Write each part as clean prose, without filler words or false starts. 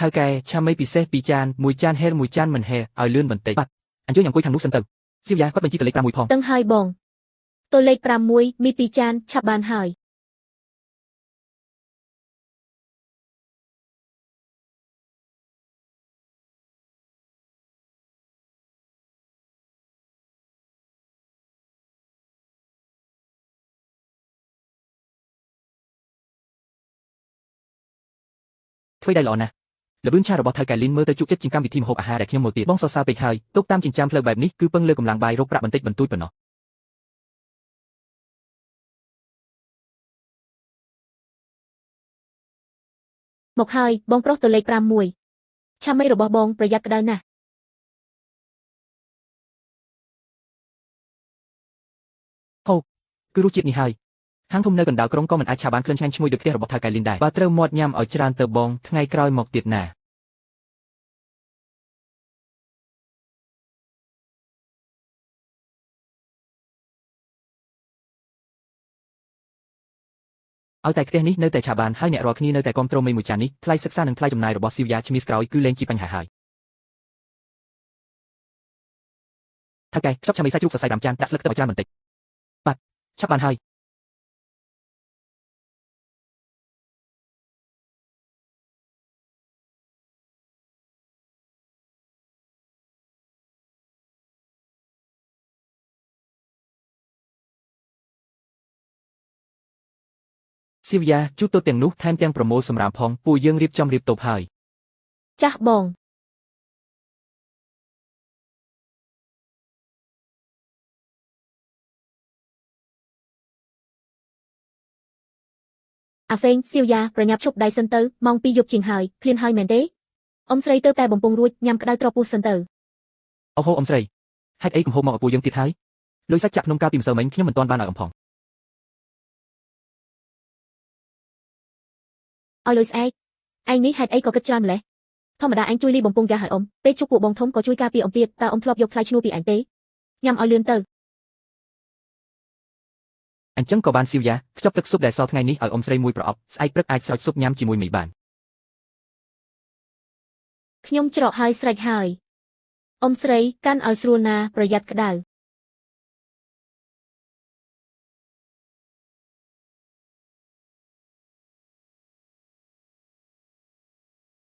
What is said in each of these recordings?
ថៅកែឆាមីពិសេស2ចានមួយចានហេរមួយចានមិនហេរឲ្យលឿនបន្តិចបាទអញ្ជើញអង្គុយខាងនោះសិនទៅសៀវយ៉ាគាត់បញ្ជីទៅលេខ6ផង តឹងហើយបងតលេខ6មី2ចានឆាប់បានហើយ ធ្វើได้ល្អណាស់ល្បឿនឆារបស់ថៅកែលីនមើលទៅជក់ចិត្តជាងកម្មវិធីម្ហូបអាហារដែលខ្ញុំមកទៀតបងសរសើរពេកហើយទុកតាមចិញ្ចើមផ្លូវបែបនេះគឺពឹងលើកម្លាំងបាយរកប្រាក់បន្តិចបន្តួចប៉ុណ្ណោះ មកហើយបងប្រុសទៅលេខ6ឆាមីរបស់បងប្រយ័ត្នក្តៅណាស់ ហូគឺរសជាតិនេះហើយហាងធំនៅកណ្ដាលក្រុងក៏មិនអាចឆាបានក្លិនឆ្ងាញ់ឈ្ងុយដូចផ្ទះរបស់ថៅកែលីនដែរបើត្រូវមាត់ញ៉ាំឲ្យច្រើនទៅបងថ្ងៃក្រោយមកទៀតណាឲ្យតែផ្ទះនេះនៅតែឆាបានហើយអ្នករាល់គ្នានៅតែគាំទ្រមេមួយចាននេះថ្លៃសិក្សានិងថ្លៃចំណាយរបស់ស៊ីវយ៉ាឈ្មោះក្រោយគឺលែងជាបញ្ហាហើយថៅកែខ្ចប់ឆាមីសាច់ជ្រូកសរសៃ5ចានដាក់ស្លឹកខ្ទឹមឲ្យច្រើនបន្តិចបាទឆាប់បានហើយស៊ីវយ៉ាជួតទៅទាំងនោះថែមទាំងប្រមូលសម្រាមផងពួកយើងរៀបចំរៀបតូបហើយ ចាស់បងអាហ្វេងសៀវយ៉ាប្រញាប់ឈប់ដៃសិនទៅម៉ោង2យប់ជាងហើយឃ្លានហើយមែនទេអ៊ំស្រីទៅតែបំពង់រួចញ៉ាំក្តៅទ្របពោះសិនទៅ អូហូអ៊ំស្រីហេតុអីកំហូបមកឲ្យពួកយើងទៀតហើយលុយសាច់ចាក់ភ្នំកាលពីម្សិលមិញខ្ញុំមិនទាន់បានឲ្យអ៊ំផង ឲ្យលុយស្អែកឯងនេះហេតុអីក៏គិតច្រើនម្លេះធម្មតាឯងជួយលីបំពង់យ៉ាឲ្យអ៊ំពេលជប់ពួកបងធំក៏ជួយការពារអ៊ំទៀតតើអ៊ំធ្លាប់យកថ្លៃឈ្នួលពីឯងទេញ៉ាំឲ្យលឿនទៅ អញ្ចឹងក៏បានស៊ីវយ៉ាខ្ចប់ទឹកស៊ុបដែលសល់ថ្ងៃនេះឲ្យអ៊ំស្រីមួយប្រអប់ស្អែកព្រឹកអាចស្រោចស៊ុបញ៉ាំជាមួយមីបាន ខ្ញុំច្រកហើយស្រេចហើយអ៊ំស្រីកាន់ឲ្យស្រួលណាប្រយ័ត្នក្តៅ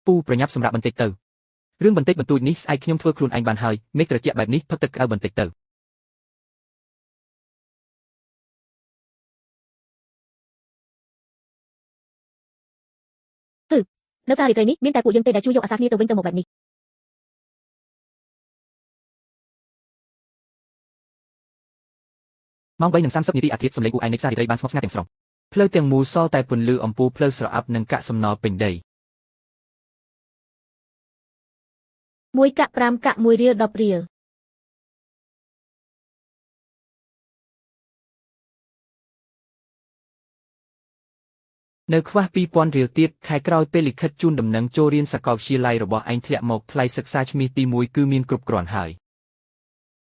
ពូប្រញាប់សម្រាប់បន្តិចទៅរឿងបន្តិចបន្តួចនេះស្អែកខ្ញុំធ្វើខ្លួនឯងបានហើយមេឃត្រជាក់បែបនេះផឹកទឹកក្តៅបន្តិចទៅ នៅផ្សាររាត្រីនេះមានតែពួកយើងទេដែលជួយយកអាសាគ្នាទៅវិញទៅមកបែបនេះ ម៉ោង3:30នាទីអាធ្រាត្រសំឡេងអ៊ូអែនៃផ្សាររាត្រីបានស្ងប់ស្ងាត់ទាំងស្រុងផ្លូវទាំងមូលសល់តែពន្លឺអំពូលផ្លូវស្រអាប់និងកាកសំណល់ពេញដី មួយកាក់5កាក់1រៀល10រៀល នៅខ្វះ2000រៀលទៀតខែក្រោយពេលលិខិតជូនដំណឹងចូលរៀនសាកលវិទ្យាល័យរបស់ឯងធ្លាក់មកថ្លៃសិក្សាឈ្មោះទី1គឺមានគ្រប់គ្រាន់ហើយ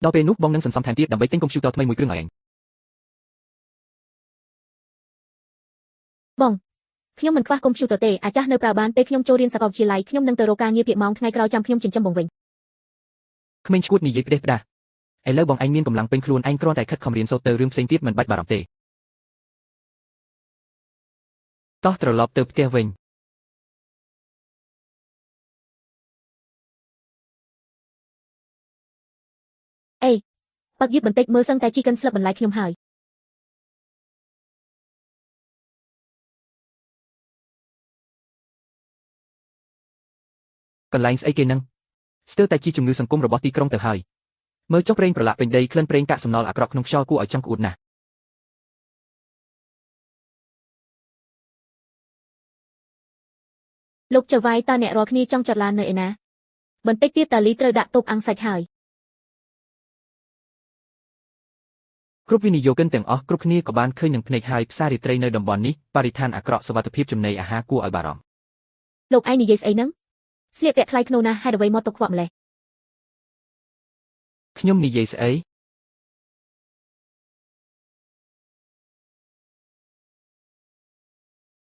ដល់ពេលនោះបងនឹងសន្សំថែមទៀតដើម្បីទិញកុំព្យូទ័រថ្មីមួយគ្រឿងឲ្យឯង បងខ្ញុំមិនខ្វះកុំព្យូទ័រទេអាចាស់នៅប្រើបានពេលខ្ញុំចូលរៀនសាកលវិទ្យាល័យខ្ញុំនឹងទៅរកការងារភាគម៉ោងថ្ងៃក្រោយចាំខ្ញុំចិញ្ចឹមបងវិញ ក្មេងឈួតនិយាយផ្ដេសផ្ដាសឥឡូវបងឯងមានកម្លាំងពេញខ្លួនឯងគ្រាន់តែខិតខំរៀនសូត្រទៅរឿងផ្សេងទៀតមិនបាច់បារម្ភទេតោះត្រឡប់ទៅផ្ទះវិញ អេបើកយឺតបន្តិចមើលសឹងតែជីកិនស្លឹកបន្លែខ្ញុំហើយ កន្លែងស្អីគេនឹងស្ទើរតែជាជំងឺសង្គមរបស់ទីក្រុងទៅហើយមើលចុះប្រេងប្រឡាក់ពេញដីក្លិនប្រេងកាកសំណល់អាក្រក់ក្នុងខ្យល់គួរឲ្យចង់ក្អួតណាស់ លោកចៅវាយតើអ្នករាល់គ្នាចង់ចតឡាននៅឯណាបន្តិចទៀតតាលីត្រូវដាក់តូបអាំងសាច់ហើយ គ្រប់វិនិយោគិនទាំងអស់គ្រប់គ្នាក៏បានឃើញនឹងភ្នែកហើយផ្សាររាត្រីនៅតំបន់នេះបរិស្ថានអាក្រក់សុវត្ថិភាពចំណីអាហារគួរឲ្យបារម្ភ លោកឯងនិយាយស្អីហ្នឹងស្លៀកពាក់ថ្លៃធ្នូណាស់ហេតុអ្វីមកទុកខ្វក់ម្លេះ ខ្ញុំនិយាយស្អី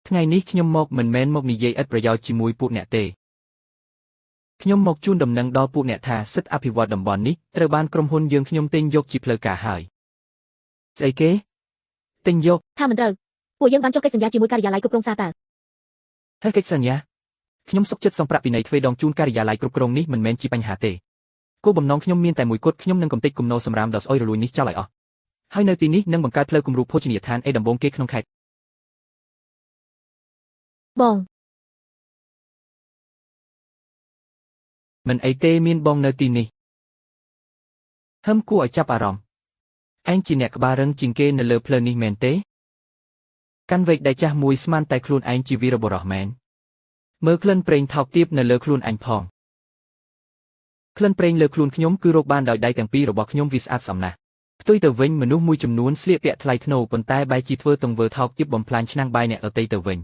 ថ្ងៃនេះខ្ញុំមកមិនមែនមកនិយាយឥតប្រយោជន៍ជាមួយពួកអ្នកទេ ខ្ញុំមកជូនដំណឹងដល់ពួកអ្នកថាសិទ្ធិអភិវឌ្ឍតំបន់នេះត្រូវបានក្រុមហ៊ុនយើងខ្ញុំទិញយកជាផ្លូវការហើយស្អីគេទិញយក ថាមិនត្រូវពួកយើងបានចុះកិច្ចសន្យាជាមួយការិយាល័យគ្រប់គ្រងសារតើ ហើយកិច្ចសន្យាខ្ញុំសុខចិត្តសងប្រាក់ពីនៃទ្វេដងជូនការិយាល័យគ្រប់គ្រងនេះមិនមែនជាបញ្ហាទេគោលបំណងខ្ញុំមានតែមួយគត់ខ្ញុំនឹងកំទេចគំនរសម្រាមដ៏ស្អុយរលួយនេះចោលឲ្យអស់ហើយនៅទីនេះនឹងបង្កើតផ្លូវគំរូភោជនីយដ្ឋានអេដំបូងគេក្នុងខេត្ត បង មិនអីទេមានបងនៅទីនេះហឹមគួរឲ្យចាប់អារម្មណ៍ឯងជាអ្នកក្បាលរឹងជាងគេនៅលើផ្លូវនេះមែនទេកាន់វែកដៃចាស់មួយស្មានតែខ្លួនឯងជាវីរបុរសមែនមើលក្លិនប្រេងថោកទាបនៅលើខ្លួនអញផងក្លិនប្រេងលើខ្លួនខ្ញុំគឺរកបានដោយដៃទាំងពីររបស់ខ្ញុំវាស្អាតសំណាស់ផ្ទុយទៅវិញមនុស្សមួយចំនួនស្លៀកពាក់ថ្លៃថ្នូរប៉ុន្តែបែរជាធ្វើទង្វើថោកទាបបំផ្លាញឆ្នាំងបាយអ្នកដទៃទៅវិញ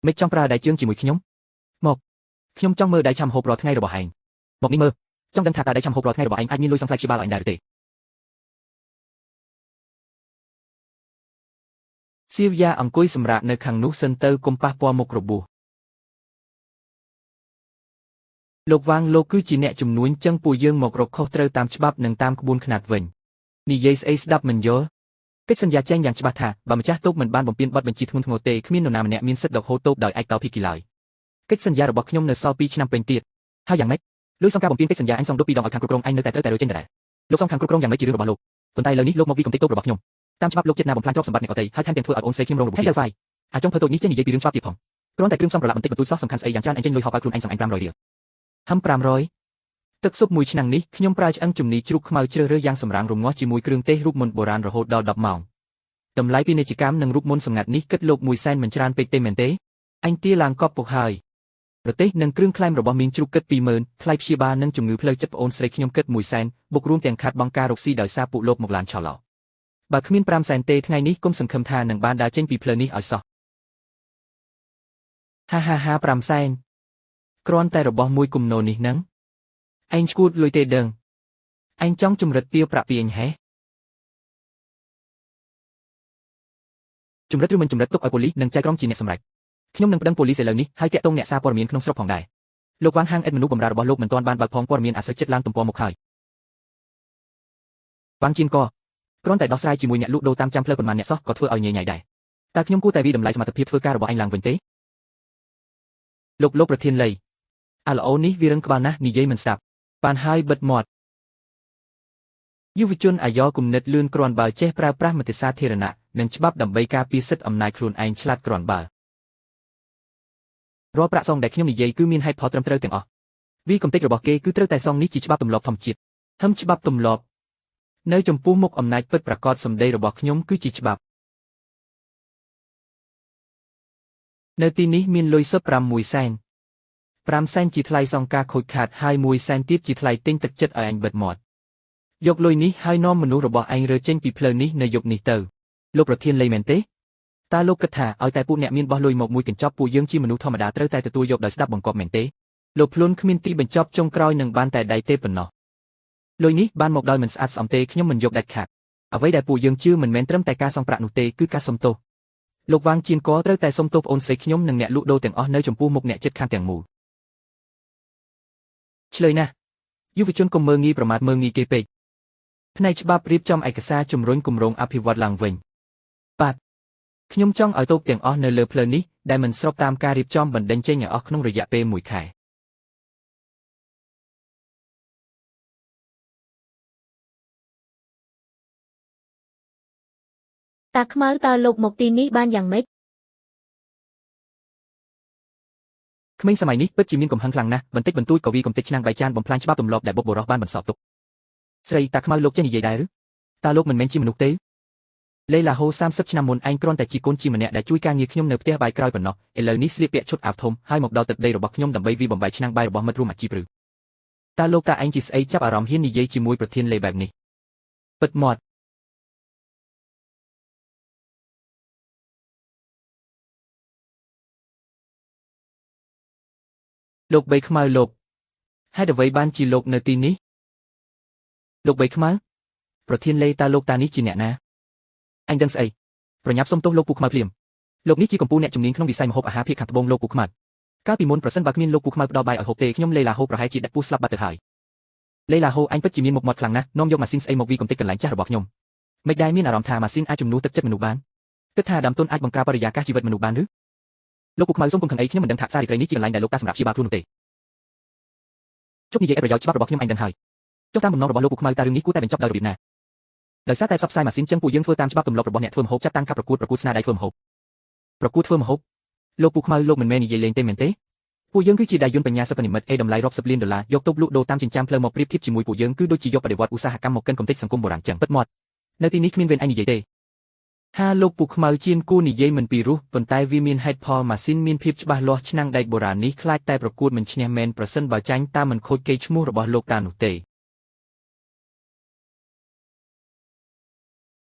មិនចង់ប្រើដៃជើងជាមួយខ្ញុំមកខ្ញុំចង់មើលដៃឆាំហូបរាល់ថ្ងៃរបស់ឯងមកនេះមើលចង់ដឹងថាតើដៃឆាំហូបរាល់ថ្ងៃរបស់ឯងអាចមានលុយសងថ្លៃព្យាបាលឲ្យឯងដែរឬទេសៀវយ៉ាអង្គុយសម្រាកនៅខាងនោះសិនទៅកុំប៉ះពាល់មុខរបួសលោកវ៉ាងលោកគឺជាអ្នកជំនួញចឹងពួកយើងមករកខុសត្រូវតាមច្បាប់និងតាមក្បួនខ្នាតវិញនិយាយស្អីស្ដាប់មិនយល់កិច្ចសន្យាចែងយ៉ាងច្បាស់ថាបើម្ចាស់តូបមិនបានបំពេញបទបញ្ជាធ្ងន់ធ្ងរទេគ្មាននរណាម្នាក់មានសិទ្ធិដកហូតតូបដោយឯកតោភាគីឡើយកិច្ចសន្យារបស់ខ្ញុំនៅសល់2ឆ្នាំពេញទៀតហើយយ៉ាងម៉េចលុយសងការបំពេញកិច្ចសន្យាអញសងដប់ពីរដងឲ្យខាងគ្រប់គ្រងអញនៅតែត្រូវតែរើចេញដដែលលោកសងខាងគ្រប់គ្រងយ៉ាងម៉េចជារឿងរបស់លោកប៉ុន្តែឥឡូវនេះលោកមកពីកំទេចតូបរបស់ខ្ញុំតាមច្បាប់លោកចិត្តណាបំផ្លាញទ្រព្យសម្បត្តិអ្នកដទៃហើយថែមទាំងធ្វើឲ្យអូនស្រីខ្ញុំរងរបួសទៀតអាចុងភៅតូចនេះចេះនិយាយពីរឿងច្បាប់ទៀតផងគ្រាន់តែគ្រឿងផ្សំប្រឡាក់បន្តិចបន្តួចសោះសំខាន់ស្អីយ៉ាងច្រើនអញចេញលុយហោប៉ៅខ្លួនឯងសងអញ500រៀលហឹម500ទឹកស៊ុបមួយឆ្នាំងនេះខ្ញុំប្រើឆ្អឹងជំនីជ្រូកខ្មៅជ្រើសរើសយ៉ាងសម្រាងរងាស់ជាមួយគ្រឿងទេសរូបមន្តបុរាណរហូតដល់10ម៉ោងតម្លៃពាណិជ្ជកម្មនិងរូបមន្តសម្ងាត់នេះគិតលោក1សែនមិនច្រើនពេកទេមែនទេអញទាឡើងកប់ពុកហើយប្រទេសនិងគ្រឿងក្លែមរបស់មីងជ្រូកគិត20000ថ្លៃព្យាបាលនិងជំងឺផ្លូវចិត្តប្អូនស្រីខ្ញុំគិត1សែនបុករួមទាំងខាត់បង់ការរកស៊ីដោយសារពួកលោកមកឡានឆោឡោបើគ្មាន5សែនទេថ្ងៃនេះគុំសង្ឃឹមថានឹងបានដើរចេញពីផ្លូវនេះឲ្យសោះហាហាហា5សែនគ្រាន់តែរបស់មួយគំនរនេះនឹងឯងឈួតលុយទេដឹងឯងចង់ជំរិតទាវប្រាក់ពីអញហេជំរិតឬមិនជំរិតទុកឲ្យប៉ូលីសនិងចៅក្រមជាអ្នកសម្រេចខ្ញុំនឹងប្តឹងប៉ូលីសឥឡូវនេះហើយតាក់ទងអ្នកសារព័ត៌មានក្នុងស្រុកផងដែរលោកវ៉ាងហាងអិតមនុស្សបម្រើរបស់លោកមិនទាន់បានបើកផងព័ត៌មានអាស្រ័យចិត្តឡើងទំព័រមកហើយវ៉ាងជៀនកគ្រាន់តែដោះស្រាយជាមួយអ្នកលក់ដូរតាមចាំផ្លូវប៉ុន្មានអ្នកសោះក៏ធ្វើឲ្យញ៉ៃញ៉ៃដែរតើខ្ញុំគួរតែវិតម្លៃសមត្ថភាពធ្វើការរបស់ឯងឡើងវិញទេលោកប្រធានលីអាឡូនេះវារឹងក្បាលណាស់និយាយមិនស្ដាប់បានហើយបិទមាត់យុវជនអាយ៉គំនិតលឿនគ្រាន់បើចេះប្រើប្រាស់មតិសាធារណៈនិងច្បាប់ដើម្បីការពារសិទ្ធិអំណាចខ្លួនឯងឆ្លាតគ្រាន់បើរាល់ប្រាក់សងដែលខ្ញុំនិយាយគឺមានហេតុផលត្រឹមត្រូវទាំងអស់វាកំទេចរបស់គេគឺត្រូវតែសងនេះជាច្បាប់ទម្លាប់ធម្មជាតិហឹមច្បាប់ទម្លាប់នៅចំពោះមុខអំណាចពិតប្រាកដសម្ដីរបស់ខ្ញុំគឺជាច្បាប់នៅទីនេះមានលុយសុទ្ធ6សែន5សែនជាថ្លៃសងការខូចខាតហើយ1សែនទៀតជាថ្លៃទិញទឹកចិត្តឲ្យអញបិទមាត់យកលុយនេះហើយនាំមនុស្សរបស់ឯងរើចេញពីផ្លូវនេះនៅយប់នេះទៅលោកប្រធានលីមែនទេតើលោកគិតថាឲ្យតែពួកអ្នកមានបោះលុយមកមួយកញ្ចប់ពួកយើងជាមនុស្សធម្មតាត្រូវតែទទួលយកដោយស្ដាប់បង្គាប់មែនទេលោកភ្លុនគ្មានទីបញ្ចប់ចុងក្រោយនឹងបានតែដៃទេប៉ុណ្ណោះលុយនេះបានមកដោយមិនស្អាតស្អំទេខ្ញុំមិនយកដាច់ខាតអ្វីដែលពួកយើងជឿមិនមែនត្រឹមតែការសងប្រាក់នោះទេគឺការសុំទោសលោកវ៉ាងជៀនកត្រូវតែសុំទោសប្អូនស្រីខ្ញុំនិងអ្នកលក់ដូរទាំងអស់នៅចំពោះមុខអ្នកជិតខាងទាំងមូលឆ្លើយណាស់យុវជនកុំមើលងាយប្រមាថមើលងាយគេពេកផ្នែកច្បាប់រៀបចំឯកសារជំរុញគម្រោងអភិវឌ្ឍឡើងវិញបាទខ្ញុំចង់ឲ្យតូបទាំងអស់នៅលើផ្លូវនេះដែលមិនស្របតាមការរៀបចំបណ្ដេញចេញឲ្យអស់ក្នុងរយៈពេល1ខែ តាខ្មៅតើលោកមកទីនេះបានយ៉ាងម៉េច ក្មេងសម័យនេះពិតជាមានកំហឹងខ្លាំងណាស់បន្តិចបន្តួចក៏វាកំទេចឆ្នាំងបាយចានបំផ្លាញច្បាប់ទម្លាប់ដែលបុព្វបុរសបានបន្សល់ទុកស្រីតាខ្មៅលោកចេះនិយាយដែរឬតើលោកមិនមែនជាមនុស្សទេលេឡាហូ30ឆ្នាំមុនឯងគ្រាន់តែជាកូនជាម្នាក់ដែលជួយការងារខ្ញុំនៅផ្ទះបាយក្រោយប៉ុណ្ណោះឥឡូវនេះស្លៀកពាក់ឈុតអាវធំហើយមកដល់ទឹកដីរបស់ខ្ញុំដើម្បីវាបំបែកឆ្នាំងបាយរបស់មិត្តរួមអាជីពឬតើលោកតាឯងជាស្អីចាប់អារម្មណ៍ហ៊ាននិយាយជាមួយប្រធានលេបែបនេះពិតមាត់លោកបីខ្មៅលោកហេតុអ្វីបានជាលោកនៅទីនេះលោកបីខ្មៅប្រធានលេតើលោកតានេះជាអ្នកណាអញដឹងស្អីប្រញាប់សុំទោសលោកពូខ្មៅភ្លាមលោកនេះជាកម្ពុជាអ្នកជំនាញក្នុងវិស័យម្ហូបអាហារភាគខាងត្បូងលោកពូខ្មៅ កាលពីមុនប្រសិនបើគ្មានលោកពូខ្មៅផ្ដល់បាយឲ្យហូបទេខ្ញុំលេឡាហូប្រហែលជាដាច់ពោះស្លាប់បាត់ទៅហើយលេឡាហូអញពិតជាមានមុខមាត់ខ្លាំងណាស់នាំយកម៉ាស៊ីនស្អីមកវីកំទេចកន្លែងចាស់របស់ខ្ញុំមិនដែលមានអារម្មណ៍ថាម៉ាស៊ីនអាចជំនួសទឹកចិត្តមនុស្សបានគិតថាដើមទុនអាចបង្ក្រាបបរិយាកាសជីវិតមនុស្សបានឬលោកពូខ្មៅសូមកុំខឹងអីខ្ញុំមិនដឹងថាផ្សាររាត្រីនេះជាកន្លែងដែលលោកតាសម្រាប់ព្យាបាលខ្លួននោះទេជប់និយាយអត់ប្រយោជន៍ច្បាប់របស់ខ្ញុំអញដឹងហើយចុះតាមបំណងរបស់លោកពូខ្មៅតើរឿងនេះគួរតែបញ្ចប់ដោយរបៀបណាដោយសារតែផ្សព្វផ្សាយម៉ាស៊ីនចឹងពួកយើងធ្វើតាមច្បាប់ទម្លាប់របស់អ្នកធ្វើម្ហូបចាត់តាំងការប្រកួតប្រកួតស្នាដៃធ្វើម្ហូបប្រកួតធ្វើម្ហូបលោកពូខ្មៅលោកមិនមែននិយាយលេងទេមែនទេពួកយើងគឺជាដៃយន្តបញ្ញាសិប្បនិម្មិតអេតម្លៃរាប់សិបលានដុល្លារយកទៅលក់ដូរតាមចិញ្ចើមផ្លូវមកប្រៀបធៀបជាមួយពួកយើងគឺដូចជាយកបដិវត្តឧស្សាហកម្មមកកិនកំទេចសង្គមបុរាណចឹងពិតមាត់នៅទីនេះគ្មានវេនឯងនិយាយទេហាលោកពូខ្មៅជាងគូនិយាយមិនពីរោះប៉ុន្តែវាមានហេតុផលម៉ាស៊ីនមានភាពច្បាស់លាស់ឆ្នាំងដែកបុរាណនេះខ្លាចតែប្រកួតមិនឈ្នះមែនប្រសិនបើចាញ់តាមមិនខូចកេរ្តិ៍ឈ្មោះរបស់លោកតានោះទេ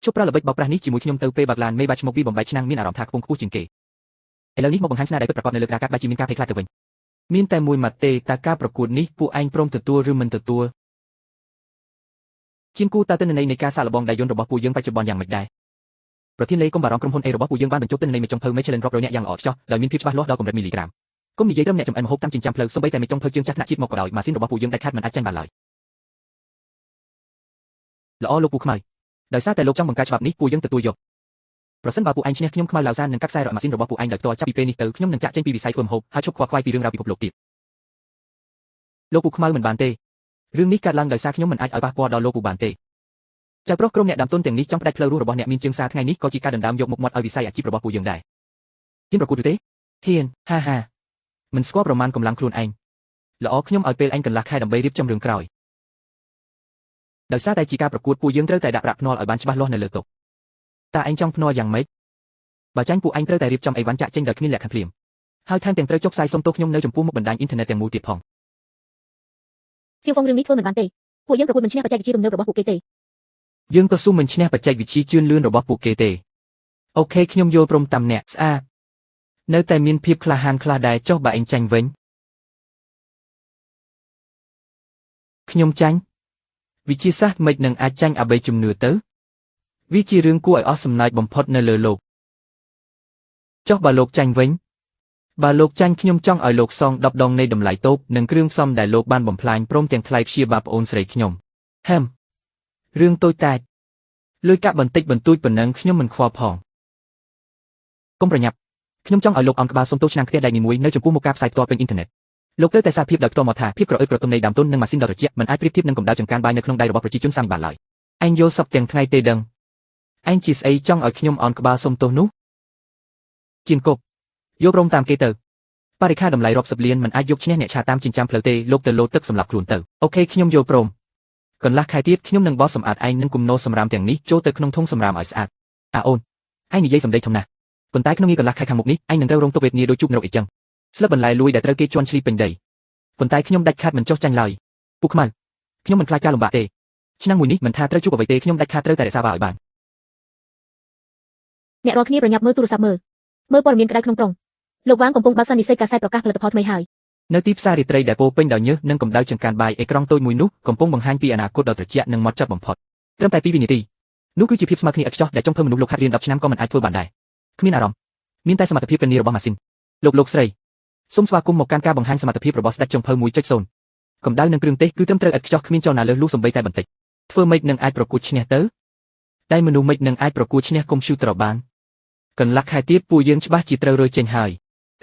ជប់ប្រើល្បិចបោកប្រាស់នេះជាមួយខ្ញុំទៅពេលបាក់ឡានមេបាច់មកពីបំបែកឆ្នាំងមានអារម្មណ៍ថាខ្ពង់ខ្ពស់ជាងគេឥឡូវនេះមកបង្ហាញស្នាដៃពិតប្រាកដនៅលើក្តារកាត់បែរជាមានការភ័យខ្លាចទៅវិញមានតែមួយម៉ាត់ទេតើការប្រកួតនេះពួកឯងព្រមទទួលឬមិនទទួលជាងគូតើទិន្នន័យនៃការសាកល្បងដៃយន្តរបស់ពួកយើងបច្ចុប្បន្នយ៉ាងម៉េចដែរប្រធានលេខកុំបារម្ភក្រុមហ៊ុន A របស់ពួកយើងបានបញ្ចុះទិន្នន័យមេចុងភៅ Michelin រាប់រយនាក់យ៉ាងល្អឥតខ្ចោះដោយមានភាពច្បាស់លាស់ដល់កម្រិតមីលីក្រាមកុំនិយាយត្រឹមអ្នកចម្អិនម្ហូបតាមចិញ្ចើមផ្លូវសូម្បីតែមេចុងភៅជើងចាស់ថ្នាក់ជាតិមកក៏ដោយម៉ាស៊ីនរបស់ពួកយើងដាច់ខាតមិនអាចចាញ់បានឡើយល្អលោកពូខ្មៅដោយសារតែលោកចង់បង្កើតច្បាប់នេះពួកយើងទទួលយកប្រសិនបើពួកឯងឈ្នះខ្ញុំខ្មៅឡាវសាននឹងកាត់ខ្សែរ៉ម៉ាស៊ីនរបស់ពួកឯងដោយផ្ទាល់ចាប់ពីពេលនេះទៅខ្ញុំនឹងចាក់ចេញពីវិស័យធ្វើម្ហូបហើយឈប់ខ្វល់ខ្វាយពីរឿងរ៉ាវពិភពលោកទៀតលោកពូខ្មៅមិនបានទេរឿងនេះកើតឡើងដោយសារខ្ញុំមិនអាចឲ្យប៉ះពាល់ដល់លោកពូបានទេចៅប្រុសក្រុមអ្នកដាំទុនទាំងនេះចង់ផ្ដាច់ផ្លូវរស់របស់អ្នកមានជើងសារថ្ងៃនេះក៏ជាការដណ្ដើមយកមុខមាត់ឲ្យវិស័យអាជីពរបស់ពួកយើងដែរហ៊ានប្រកួតឬទេហ៊ានហាហាមិនស្គាល់ប្រមាណកម្លាំងខ្លួនឯងល្អខ្ញុំឲ្យពេលឯងកន្លះខែដើម្បីរៀបចំរឿងក្រោយដោយសារតែជាការប្រកួតពួកយើងត្រូវតែដាក់ប្រាក់ភ្នាល់ឲ្យបានច្បាស់លាស់នៅលើតុតើឯងចង់ភ្នាល់យ៉ាងម៉េចបើចាញ់ពួកឯងត្រូវតែរៀបចំអីវ៉ាន់ចាក់ចេញដោយគ្មានលក្ខខណ្ឌភ្លាមហើយថែមទាំងត្រូវចុះផ្សាយសុំទោសខ្ញុំនៅចំពោះមុខបណ្ដាញអ៊ីនធឺណិតទាំងមូលទៀតផងសៀវហ្វុងរឿងនេះធ្វើមិនបានទេពួកយើងប្រកួតមិនឈ្នះបច្ចេកវិទ្យាទំនើបរបស់ពួកគេទេយើងក៏ស៊ូមិនឈ្នះបច្ចេកវិទ្យាជឿនលឿនរបស់ពួកគេទេអូខេខ្ញុំយល់ព្រមតាមអ្នកស្អាតនៅតែមានភាពក្លាហានខ្លះដែរចុះបើឯងចាញ់វិញខ្ញុំចាញ់វិទ្យាសាស្ត្រមិននឹងអាចចាញ់អបិយជំនឿទៅវាជារឿងគួរឲ្យអស់សំណើចបំផុតនៅលើលោកចុះបើលោកចាញ់វិញបើលោកចាញ់ខ្ញុំចង់ឲ្យលោកសង10ដងនៃតម្លៃតូបនិងគ្រឿងផ្សំដែលលោកបានបំផ្លាញព្រមទាំងថ្លៃព្យាបាលប្អូនស្រីខ្ញុំហឹមរឿងតូចតាចលុយកាក់បន្តិចបន្តួចប៉ុណ្ណឹងខ្ញុំមិនខ្វល់ផងកុំប្រញាប់ខ្ញុំចង់ឲ្យលោកអោនក្បាលសុំទោសឆ្នាំងខ្ទះដែកនីមួយនៅចំពោះមុខការផ្សាយផ្ទាល់ពេញអ៊ីនធឺណិតលោកត្រូវតែសារភាពដោយផ្ទាល់មកថាភាពក្រអឺតក្រទុំនៃដើមទុននិងម៉ាស៊ីនដ៏ត្រជាក់មិនអាចប្រៀបធៀបនឹងកម្ដៅចង្កានបាយនៅក្នុងដៃរបស់ប្រជាជនសាមញ្ញបានឡើយឯងយល់សប្ទាំងថ្ងៃទេដឹងឯងជាស្អីចង់ឲ្យខ្ញុំអោនក្បាលសុំទោសនោះជាងគប់យកព្រមតាមគេទៅបរិខាតម្លៃរាប់សិបលានមិនអាចយកឈ្នះអ្នកឆាតាមចិញ្ចើមផ្លូវទេលោកទៅលោតទឹកសម្រាប់ខ្លួនទៅអូខេខ្ញុំយល់ព្រមកន្លះខែទៀតខ្ញុំនឹងបោសសម្អាតឯងនឹងគំនរសម្រាមទាំងនេះចូលទៅក្នុងធុងសម្រាមឲ្យស្អាតអាអូនឯងនិយាយសម្ដីធំណាស់ប៉ុន្តែក្នុងងារកន្លះខែខាងមុខនេះឯងនឹងត្រូវរងទុក្ខវេទនាដូចជួបនរកអីចឹងស្លឹកបន្លែលួយដែលត្រូវគេជន់ឈ្លីពេញដីប៉ុន្តែខ្ញុំដាច់ខាតមិនចុះចាញ់ឡើយពូខ្មៅខ្ញុំមិនខ្លាចការលំបាកទេឆ្នាំមួយនេះមិនថាត្រូវជួបអ្វីទេខ្ញុំដាច់ខាតត្រូវតែរក្សាវ៉ាឲ្យបានអ្នករាល់គ្នាប្រញាប់មើលទូរស័ព្ទមើលព័ត៌មានក្តៅក្នុងក្រុងលោកវាងកំពុងបើកសន្និសីទកាសែតប្រកាសផលិតផលថ្មីហើយនៅទីផ្សាររាត្រីដែលពោពេញដោយញើសនិងកម្ដៅចង្កានបាយអេក្រង់តូចមួយនោះកំពុងបង្ហាញពីអនាគតដ៏ត្រជាក់និងម៉ត់ចត់បំផុតត្រឹមតែ2វិនាទីនោះគឺជាភាពស្មើគ្នាឥតខ្ចោះដែលចុងភៅមនុស្សលោកហាត់រៀន10ឆ្នាំក៏មិនអាចធ្វើបានដែរគ្មានអារម្មណ៍មានតែសមត្ថភាពកិននីរបស់ម៉ាស៊ីនលោកស្រីសូមស្វាគមន៍មកកាន់ការបង្ហាញសមត្ថភាពរបស់ស្ដេចចុងភៅ 1.0 កម្ដៅនិងគ្រឿងទេសគឺត្រឹមត្រូវឥតខ្ចោះគ្មានចលនាលើសលួសសំបីតែបន្តិចធ្វើម៉េចនឹងអាចប្រកួតឈ្នះទៅតែមនុស្សម៉េចនឹងអាចប្រកួតឈ្នះកុំព្យូទ័របានកន្លះខែទៀតពួកយើងច្បាស់ជាត្រូវរើចេញហើយ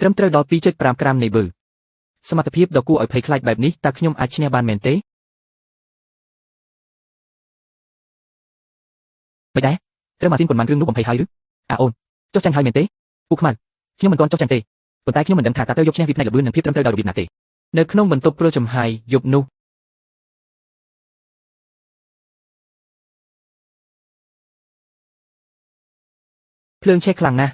ត្រឹមត្រូវដល់ 2.5 ក្រាមនៃបឺសមត្ថភាពដ៏គួរឲ្យភ័យខ្លាចបែបនេះតើខ្ញុំអាចឈ្នះបានមែនទេមិនដែរត្រូវម៉ាស៊ីនប៉ុន្មានគ្រឿងនោះបំភ័យហើយឬអាអូនចុះចាញ់ហើយមែនទេពូខ្មៅខ្ញុំមិនទាន់ចុះចាញ់ទេប៉ុន្តែខ្ញុំមិនដឹងថាតើត្រូវយកឈ្នះវាផ្នែកល្បឿននិងភាពត្រឹមត្រូវដោយរបៀបណាទេនៅក្នុងបន្ទប់ព្រួចំហាយយប់នោះភ្លើងឆេះខ្លាំងណាស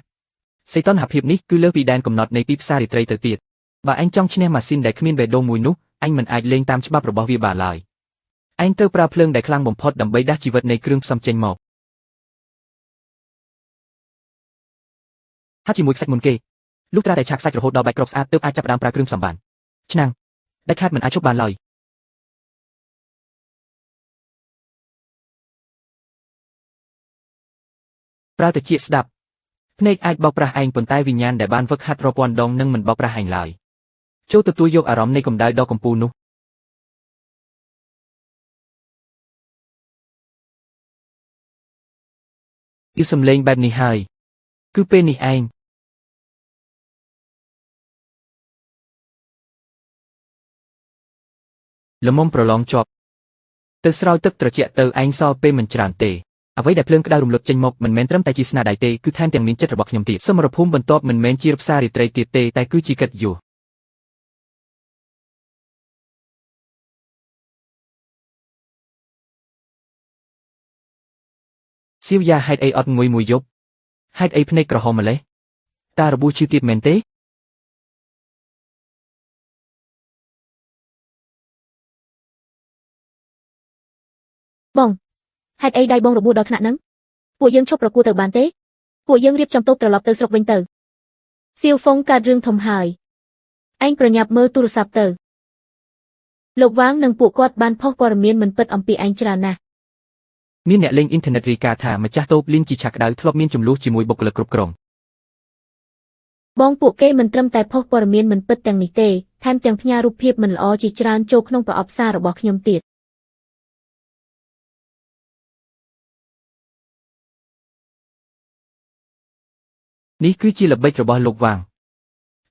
់សីតុណ្ហភាពនេះគឺលើសពីដែនកំណត់នៃទីផ្សាររាត្រីទៅទៀតបើឯងចង់ឈ្នះម៉ាស៊ីនដែលគ្មានបេះដូងមួយនោះឯងមិនអាចលេងតាមច្បាប់របស់វាបានឡើយឯងត្រូវប្រើភ្លើងដែលខ្លាំងបំផុតដើម្បីដាស់ជីវិតនៃគ្រឿងផ្សំចេញមកហាត់ជាមួយខ្សាច់មុនគេលុះត្រាតែឆាកខ្សាច់រហូតដល់បែកគ្រាប់ស្អាតទើបអាចចាប់ផ្ដើមប្រើគ្រឿងផ្សំបានឆ្នាំងដាច់ខាតមិនអាចឈប់បានឡើយប្រើតិចស្ដាប់ភ្នែកអាចបោកប្រាស់ឯងប៉ុន្តែវិញ្ញាណដែលបានហ្វឹកហាត់រាប់ពាន់ដងនឹងមិនបោកប្រាស់ឯងឡើយ ចូលទទួលយកអារម្មណ៍នៃកម្ដៅដ៏កំពូលនោះគឺសំឡេងបែបនេះហើយគឺពេលនេះឯងល្មមប្រឡងជាប់ទៅស្រោចទឹកត្រជាក់ទៅឯងសល់ពេលមិនច្រើនទេអ្វីដែលភ្លើងក្តៅរំលត់ចេញមកមិនមែនត្រឹមតែជាស្នាដៃទេគឺថែមទាំងមានចិត្តរបស់ខ្ញុំទៀតសមរភូមិបន្ទាប់មិនមែនជាផ្សាររាត្រីទៀតទេតែគឺជាកិត្តិយសសៀវយ៉ាហេតុអីអត់ងុយមួយយប់ហេតុអីភ្នែកក្រហមម្លេះតារបួសឈឺទៀតមែនទេ បងហេតុអីដៃបងរបួសដល់ថ្នាក់ហ្នឹងពួកយើងឈប់ប្រកួតទៅបានទេពួកយើងរៀបចំតូបត្រឡប់ទៅស្រុកវិញទៅសៀវហ្វុងកើតរឿងធំហើយឯងប្រញាប់មើលទូរស័ព្ទទៅលោកវាងនិងពួកគាត់បានផុសព័ត៌មានមិនពិតអំពីឯងច្រើនណាស់ មានអ្នកលេងអ៊ីនធឺណិតរាយការណ៍ថាម្ចាស់តូបលីនជីឆាក្តៅធ្លាប់មានចំនួនជាមួយបុគ្គលិកគ្រប់គ្រង បងពួកគេមិនត្រឹមតែផុសព័ត៌មានមិនពិតទាំងនេះទេថែមទាំងផ្ញើរូបភាពមិនល្អជាច្រើនចូលក្នុងប្រអប់សាររបស់ខ្ញុំទៀត នេះគឺជាល្បិចរបស់លោកវាង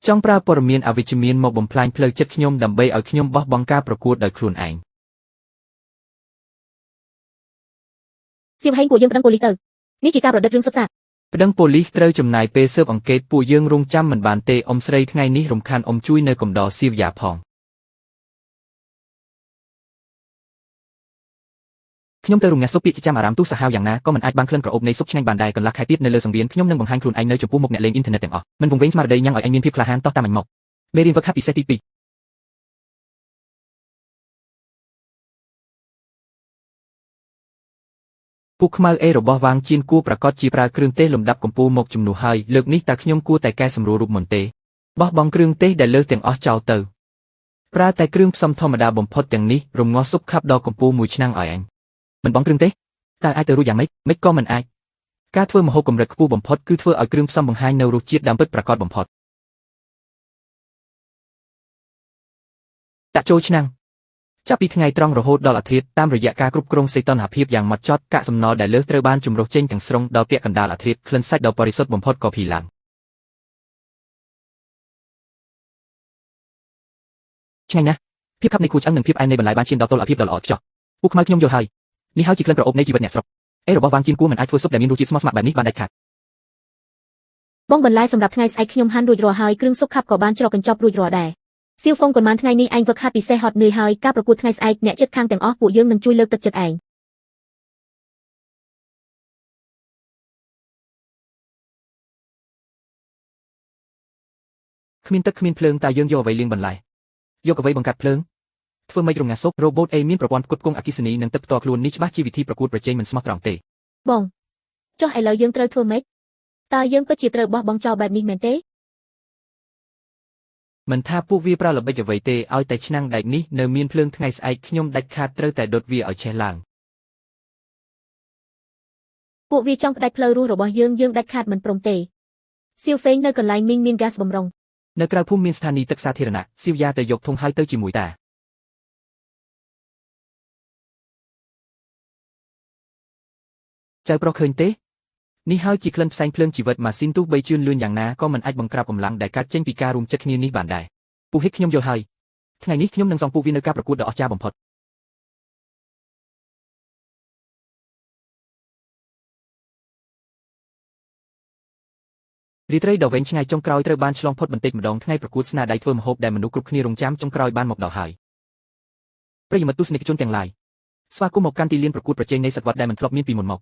ចង់ប្រើព័ត៌មានអវិជ្ជមានមកបំផ្លាញផ្លូវចិត្តខ្ញុំដើម្បីឲ្យខ្ញុំបោះបង់ការប្រកួតដោយខ្លួនឯង សៀវហេងពួកយើងប្តឹងប៉ូលីសទៅនេះជាការប្រឌិតរឿងសុទ្ធសាធ ប្តឹងប៉ូលីសត្រូវចំណាយពេលស៊ើបអង្កេតពួកយើងរងចាំមិនបានទេអ៊ំស្រីថ្ងៃនេះរំខានអ៊ំជួយនៅកំដរសៀវយ៉ាផងខ្ញុំទៅរំងាស់ស៊ុបពាក្យចាំអារាមទោះសាហាវយ៉ាងណាក៏មិនអាចបានក្លិនក្រអូបនៃស៊ុបឆ្ងាញ់បានដែរកន្លះខែទៀតនៅលើសង្វៀនខ្ញុំនឹងបង្ហាញខ្លួនឯងនៅចំពោះមុខអ្នកលេងអ៊ីនធឺណិតទាំងអស់មិនវង្វេងស្មារតីញ៉ាំងឲ្យឯងមានភាពក្លាហានតោះតាមអញមកមេរៀនវឹកហាត់ពិសេសទី2ពួកខ្មៅអេរបស់វាងជៀនគួរប្រកាសជាប្រើគ្រឿងទេសលំដាប់កំពូលមកជំនួសហើយលើកនេះតើខ្ញុំគួរតែកែសម្រួលរូបមន្តទេបោះបង់គ្រឿងទេសដែលលើសទាំងអស់ចោលទៅប្រើតែគ្រឿងផ្សំធម្មតាបំផុតទាំងនេះរំងាស់ស៊ុបខាប់ដល់កំពូលមួយឆ្នាំងឲ្យអញមិនបងគ្រឿងទេសតើអាចទៅរួចយ៉ាងម៉េចម៉េចក៏មិនអាចការធ្វើម្ហូបកម្រិតខ្ពស់បំផុតគឺធ្វើឲ្យគ្រឿងផ្សំបង្ហាញនូវរសជាតិដើមពិតប្រាកដបំផុតដាក់ចូលឆ្នាំងចាប់ពីថ្ងៃត្រង់រហូតដល់អាធ្រាត្រតាមរយៈការគ្រប់គ្រងសីតុណ្ហភាពយ៉ាងម៉ត់ចត់កាកសំណល់ដែលលើសត្រូវបានជំរុះចេញទាំងស្រុងដល់ពាក់កណ្ដាលអាធ្រាត្រក្លិនសាច់ដ៏បរិសុទ្ធបំផុតក៏ភីឡើងឆ្ងាញ់ណាស់ភាពខាប់នៃខួរឆ្អឹងនិងភាពផ្អែមនៃបន្លែបានឈានដល់តុល្យភាពដ៏ល្អឥតខ្ចោះពួកខ្មៅខ្ញុំយល់ហើយនេះហើយជាក្លិនក្រអូបនៃជីវិតអ្នកស្រុកអេរបស់វាងជៀនគួរមិនអាចធ្វើស៊ុបដែលមានរសជាតិស្មោះស្ម័គ្របែបនេះបានដាច់ខាត បងបន្លែសម្រាប់ថ្ងៃស្អែកខ្ញុំហាន់រួចរាល់ហើយគ្រឿងស៊ុបខាប់ក៏បានច្រកកញ្ចប់រួចរាល់ដែរសៀវហ្វុងប៉ុន្មានថ្ងៃនេះឯងវឹកហាត់ពិសេសហត់នឿយហើយការប្រកួតថ្ងៃស្អែកអ្នកជិតខាងទាំងអស់ពួកយើងនឹងជួយលើកទឹកចិត្តឯង គ្មានទឹកគ្មានភ្លើងតើយើងយកអ្វីលាងបន្លែយកអ្វីបង្កាត់ភ្លើងធ្វើម៉េចរំងាស់ស៊ុបរ៉ូបូតអេមានប្រព័ន្ធផ្គត់ផ្គង់អគ្គិសនីនិងទឹកផ្ទាល់ខ្លួននេះច្បាស់ជាវិធីប្រកួតប្រជែងមិនស្មោះត្រង់ទេ បងចុះឥឡូវយើងត្រូវធ្វើម៉េចតើយើងពិតជាត្រូវបោះបង់ចោលបែបនេះមែនទេ មិនថាពួកវាប្រើល្បិចអ្វីទេឲ្យតែឆ្នាំងដែកនេះនៅមានភ្លើងថ្ងៃស្អែកខ្ញុំដាច់ខាតត្រូវតែដុតវាឲ្យឆេះឡើង ពួកវាចង់ផ្ដាច់ផ្លូវរស់របស់យើងយើងដាច់ខាតមិនព្រមទេសៀវហ្វេងនៅកន្លែងមីងមានហ្គាសបំរុង នៅក្រៅភូមិមានស្ថានីយ៍ទឹកសាធារណៈសៀវយ៉ាទៅយកធុងហើយទៅជាមួយតាចៅប្រុសឃើញទេនេះហើយជាក្លិនផ្សែងភ្លើងជីវិតម៉ាស៊ីនទោះបីជឿនលឿនយ៉ាងណាក៏មិនអាចបង្ក្រាបកម្លាំងដែលកើតចេញពីការរួមចិត្តគ្នានេះបានដែរពូហិតខ្ញុំយល់ហើយថ្ងៃនេះខ្ញុំនឹងសងពួកវានៅការប្រកួតដ៏អស្ចារ្យបំផុតរាត្រីដ៏វែងឆ្ងាយចុងក្រោយត្រូវបានឆ្លងផុតបន្តិចម្ដងថ្ងៃប្រកួតស្នាដៃធ្វើម្ហូបដែលមនុស្សគ្រប់គ្នារងចាំចុងក្រោយបានមកដល់ហើយប្រិយមិត្តទស្សនិកជនទាំងឡាយស្វាគមន៍មកកាន់ទីលានប្រកួតប្រជែងនៃសតវត្សដែលមិនធ្លាប់មានពីមុនមក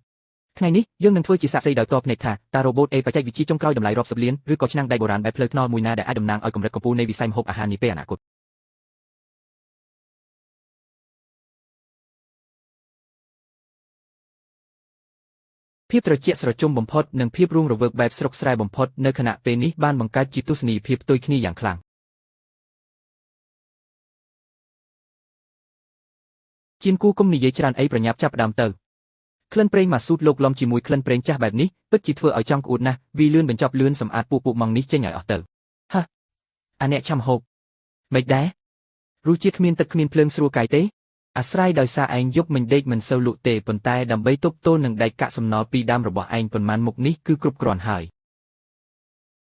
ថ្ងៃនេះយើងនឹងធ្វើជាសាក្សីដោយផ្ទាល់ភ្នែកថាតើរ៉ូបូតអេបច្ចេកវិទ្យាចុងក្រោយតម្លៃរាប់សិបលានឬក៏ឆ្នាំងដែកបុរាណបែបផ្លូវថ្នល់មួយណាដែលអាចតំណាងឲ្យកម្រិតកំពូលនៃវិស័យម្ហូបអាហារនាពេលអនាគតភាពត្រជាក់ស្រជុំបំផុតនិងភាពរស់រវើកបែបស្រុកស្រែបំផុតនៅខណៈពេលនេះបានបង្កើតជាទស្សនីយភាពផ្ទុយគ្នាយ៉ាងខ្លាំងជាងគូគុំនិយាយច្រើនអីប្រញាប់ចាប់ផ្ដើមទៅក្លិនប្រេងម៉ាស៊ូតលោកលំជាមួយក្លិនប្រេងចាស់បែបនេះពិតជាធ្វើឲ្យចង់ក្អួតណាស់វីលឿនបញ្ចប់លឿនសម្អាតពួកម៉ងនេះចេញឲ្យអស់ទៅហ่ะអាអ្នកឆាំហូប មិនដែររសជាតិគ្មានទឹកគ្មានភ្លើងស្រួលកាយទេអាស្រ័យដោយសារឯងយប់មិញដេកមិនសូវលក់ទេប៉ុន្តែដើម្បីទប់ទល់នឹងដែកកាក់សំណល់ពីដើមរបស់ឯងប៉ុន្មានមុខនេះគឺគ្រប់គ្រាន់ហើយ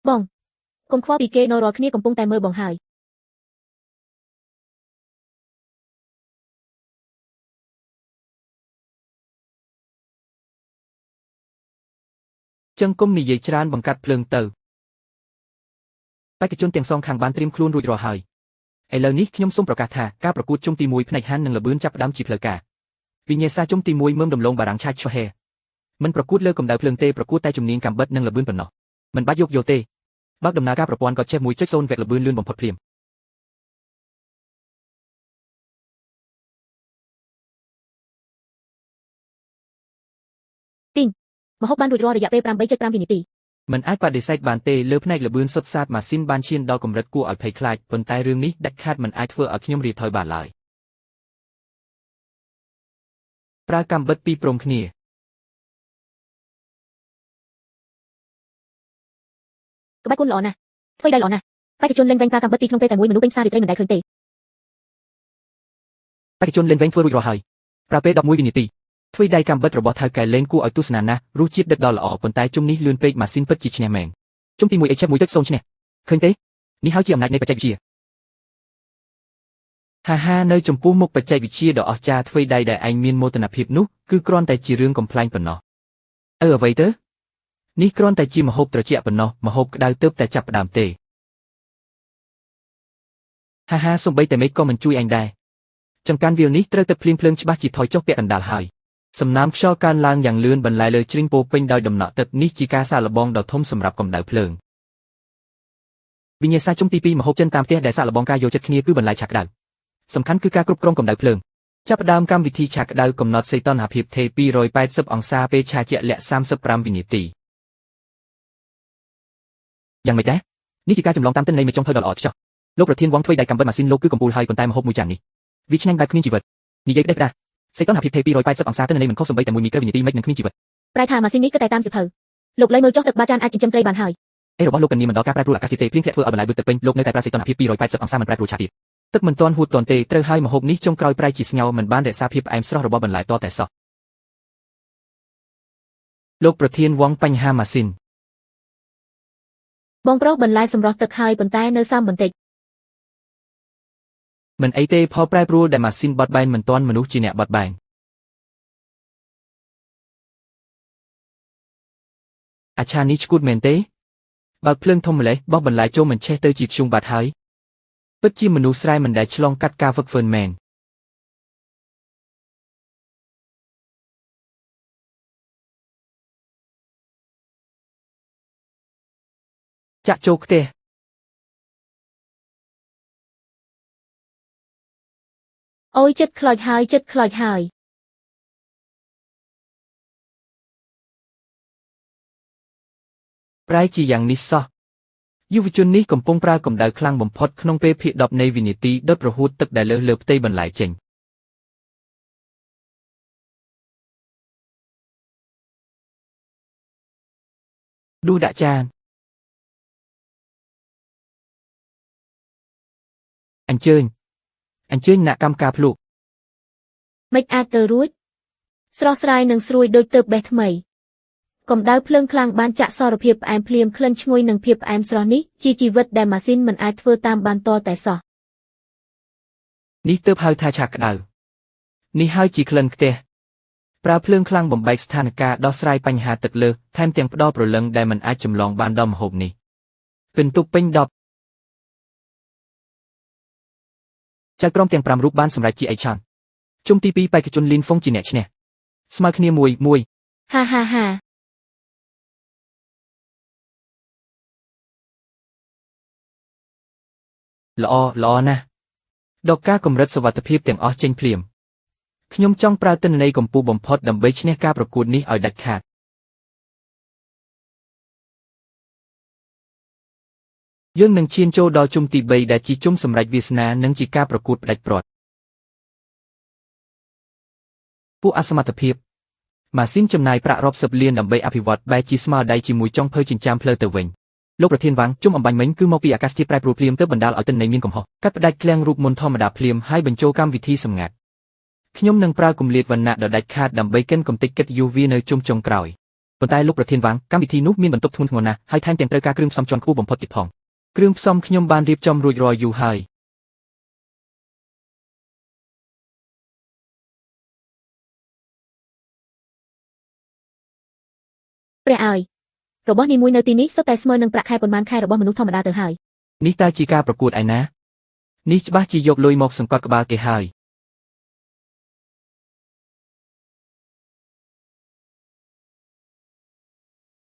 បងកុំខ្វល់ពីគេនៅរាល់គ្នាកំពុងតែមើលបងហើយ ចឹងគុំនិយាយច្រើនបង្កាត់ភ្លើងទៅបេក្ខជនទាំងសងខាងបានត្រៀមខ្លួនរួចរាល់ហើយឥឡូវនេះខ្ញុំសូមប្រកាសថាការប្រកួតជុំទី1ផ្នែកហាន់និងល្បឿនចាប់ផ្ដើមជាផ្លូវការវិញ្ញាសាជុំទី1មើមដំឡូងបារាំងឆាច់ឆោហេមិនប្រកួតលើកម្ដៅភ្លើងទេប្រកួតតែជំនាញកាំបិតនិងល្បឿនប៉ុណ្ណោះមិនបាច់យោគយល់ទេបើកដំណើរការប្រព័ន្ធក៏ចេះ 1.0 វគ្គល្បឿនលឿនបំផុតភ្លាម ម្ហូបបានរួចរាល់រយៈពេល 8.5 វិនាទី មិនអាចបដិសេធបានទេលើផ្នែកល្បឿនសុទ្ធសាធម៉ាស៊ីនបានឈានដល់កម្រិតគួរឲ្យភ័យខ្លាចប៉ុន្តែរឿងនេះដាច់ខាតមិនអាចធ្វើឲ្យខ្ញុំរាថយបានឡើយប្រើកាំបិតពីរព្រមគ្នា ក្បាច់គុណល្អណាស់ធ្វើដៃល្អណាស់បេក្ខជនលេងវែងប្រើកាំបិតពីក្នុងពេលតែមួយមនុស្សពេញផ្សាររាត្រីមិនដែលឃើញទេ បេក្ខជនលេងវែងធ្វើរួចរាល់ហើយប្រើពេល11វិនាទីធ្វើដៃកាំបិតរបស់ថៅកែលេងគួរឲ្យទស្សនាណាស់រសជាតិដិតដល់ល្អប៉ុន្តែជុំនេះលឿនពេកម៉ាស៊ីនពិតជាឈ្នះមែនជុំទី1 HF 1.0ឈ្នះឃើញទេនេះហើយជាអំណាចនៃបច្ចេកវិទ្យាហាហានៅចំពោះមុខបច្ចេកវិទ្យាដ៏អស្ចារ្យធ្វើដៃដែលឯងមានមោទនភាពនោះគឺគ្រាន់តែជារឿងកំប្លែងប៉ុណ្ណោះអឺអ្វីទៅនេះគ្រាន់តែជាម្ហូបត្រជាក់ប៉ុណ្ណោះម្ហូបក្តៅទើបតែចាប់ផ្ដើមទេហាហាសំបីតែមេឃក៏មិនជួយឯងដែរចង្កានវាលនេះត្រូវទឹកភ្លៀងភ្លើងច្បាស់ជាថយចុះពាក់កណ្ដាលហើយសំណើមខ្យល់កើនឡើងយ៉ាងលឿនបន្លែលើជ្រិញពោពេញដោយដំណក់ទឹកនេះជាការសាកល្បងដ៏ធំសម្រាប់កម្ដៅភ្លើងវិញ្ញាសាជុំទី2ម្ហូបចិនតាមផ្ទះដែលសាកល្បងការយកចិត្តគ្នាគឺបន្លែឆាក្តៅសំខាន់គឺការគ្រប់គ្រងកម្ដៅភ្លើងចាប់ផ្ដើមកម្មវិធីឆាក្តៅកំណត់សីតុណ្ហភាពថេ280អង្សាពេលឆាជាក់លាក់35វិនាទីយ៉ាងម៉េចដែរនេះជាការចម្លងតាមទិន្នន័យមួយចុងភៅដ៏ល្អឥតខ្ចោះលោកប្រធានវងធ្វើដៃកាំបិតម៉ាស៊ីនលោកគឺកំពូលហើយប៉ុន្តែម្ហូបមួយចាននេះវាឆ្ងាញ់បែបគ្មានជីវិតនិយាយផ្ដេសផ្ដាសសីតុណ្ហភាពថេ280អង្សាទិន្នន័យមិនខុសសំបីតែមួយមីក្រូវិនាទីមិននឹងគ្មានជីវិត ប្រែថាម៉ាស៊ីននេះគឺតែតាមសៀវភៅលោកលៃមើលចុះទឹកបាចានអាចចិញ្ចឹមត្រីបានហើយ អេរបស់លោកកន្នីមិនដល់ការប្រែប្រួលអាកាសធាតុទេភ្លៀងធ្លាក់ធ្វើឲ្យបន្លែវឹកទឹកពេញលោកនៅតែប្រើសីតុណ្ហភាព280អង្សាមិនប្រែប្រួលឆាទៀតទឹកមិនទាន់ហួតទាន់ទេត្រូវហើយម្ហូបនេះចុងក្រោយប្រែជាស្ងោរមិនបានរក្សាភាពផ្អែមស្រស់របស់បន្លែតតែសោះលោកប្រធានវងបញ្ហាម៉ាស៊ីន បងប្រុសបន្លែសម្រស់ទឹកហើយប៉ុន្តែនៅសើមបន្តិច មិនអីទេផលប្រែប្រួលដែលម៉ាស៊ីនបត់បែនមិនទាន់មនុស្សជាអ្នកបត់បែនអាឆានេះឈួតមែនទេបើកភ្លើងធំម្លេះបោះបន្លែចូលមិនឆេះទៅជាធ្យូងបាត់ហើយពិតជាមនុស្សស្រែមិនដែលឆ្លងកាត់ការហ្វឹកហ្វឺនមែនចាក់ចូលខ្ទះ អូយចិត្តខ្លោចហើយចិត្តខ្លោចហើយ ប្រែជាយ៉ាងនេះសោះយុវជននេះកំពុងប្រើកម្ដៅខ្លាំងបំផុតក្នុងពេលភាគ10នៃវិនាទីដុតរហូតទឹកដែលលើសលើផ្ទៃបន្លែចេញដួសដាក់ចានអញ្ជើញអញ្ជើញអ្នកកម្មការភ្លក់ មិនអាចទៅរួចស្រស់ស្រាយនិងស្រួយដូចទើបបេះថ្មីកម្ដៅភ្លើងខ្លាំងបានចាក់សារភាពផ្អែមភ្លាមក្លិនឈ្ងុយនិងភាពផ្អែមស្រស់នេះជាជីវិតដែលម៉ាស៊ីនមិនអាចធ្វើតាមបានតតែសោះ នេះទើបហៅថាឆាក្ដៅនេះហើយជាក្លិនខ្ទះប្រើភ្លើងខ្លាំងបំបែកស្ថានភាពដោះស្រាយបញ្ហាទឹកលើសថែមទាំងផ្ដល់ព្រលឹងដែលមិនអាចចម្លងបានដល់ម្ហូបនេះពិន្ទុពេញ10ចៅក្រមទាំង5រូបបានសម្រេចជាឯកច្ឆន្ទជុំទី2បេក្ខជនលីនហ្វុងជាអ្នកឈ្នះស្មើគ្នាមួយមួយ ហាហាហា ល្អល្អណាស់ដកការកម្រិតសុវត្ថិភាពទាំងអស់ចេញភ្លាមខ្ញុំចង់ប្រើទិន្នន័យកម្ពស់បំផុតដើម្បីឈ្នះការប្រកួតនេះឲ្យដាច់ខាតយើងនឹងឈានចូលដល់ជុំទី3ដែលជាជុំសម្រេចវាសនានិងជាការប្រកួតផ្ដាច់ព្រាត់ពួកអសមត្ថភាពម៉ាស៊ីនចំណាយប្រាក់រាប់សិបលានដើម្បីអភិវឌ្ឍបែរជាស្មារតីជាមួយចុងភៅចិញ្ចើមផ្លូវទៅវិញ លោកប្រធានវ៉ាងជុំអំបញ្ញមិញគឺមកពីអាកាសធាតុប្រែប្រួលភ្លាមទើបបណ្ដាលឲ្យទិន្នន័យមានកំហុសកាត់ផ្ដាច់ឃ្លាំងរូបមន្តធម្មតាភ្លាមហើយបញ្ចូលកម្មវិធីសម្ងាត់ខ្ញុំនឹងប្រើគម្លាតវណ្ណៈដ៏ដាច់ខាតដើម្បីកិនកំទេចកិត្តិយសវានៅជុំចុងក្រោយប៉ុន្តែលោកប្រធានវ៉ាងកម្មវិធីនោះមានបន្ទប់ធ្ងន់ធ្ងរណាស់ហើយថែមទាំងត្រូវការគ្រឿងផ្សំជាន់ខ្ពស់បំផុតទៀតផងគ្រឿងផ្សំខ្ញុំបានរៀបចំរួចរាល់យូរហើយ ព្រះអើយរបស់នេះមួយនៅទីនេះសុទ្ធតែស្មើនឹងប្រាក់ខែប៉ុន្មានខែរបស់មនុស្សធម្មតាទៅហើយ នេះតើជាការប្រកួតឯណានេះច្បាស់ជាយកលុយមកសង្កត់ក្បាលគេហើយ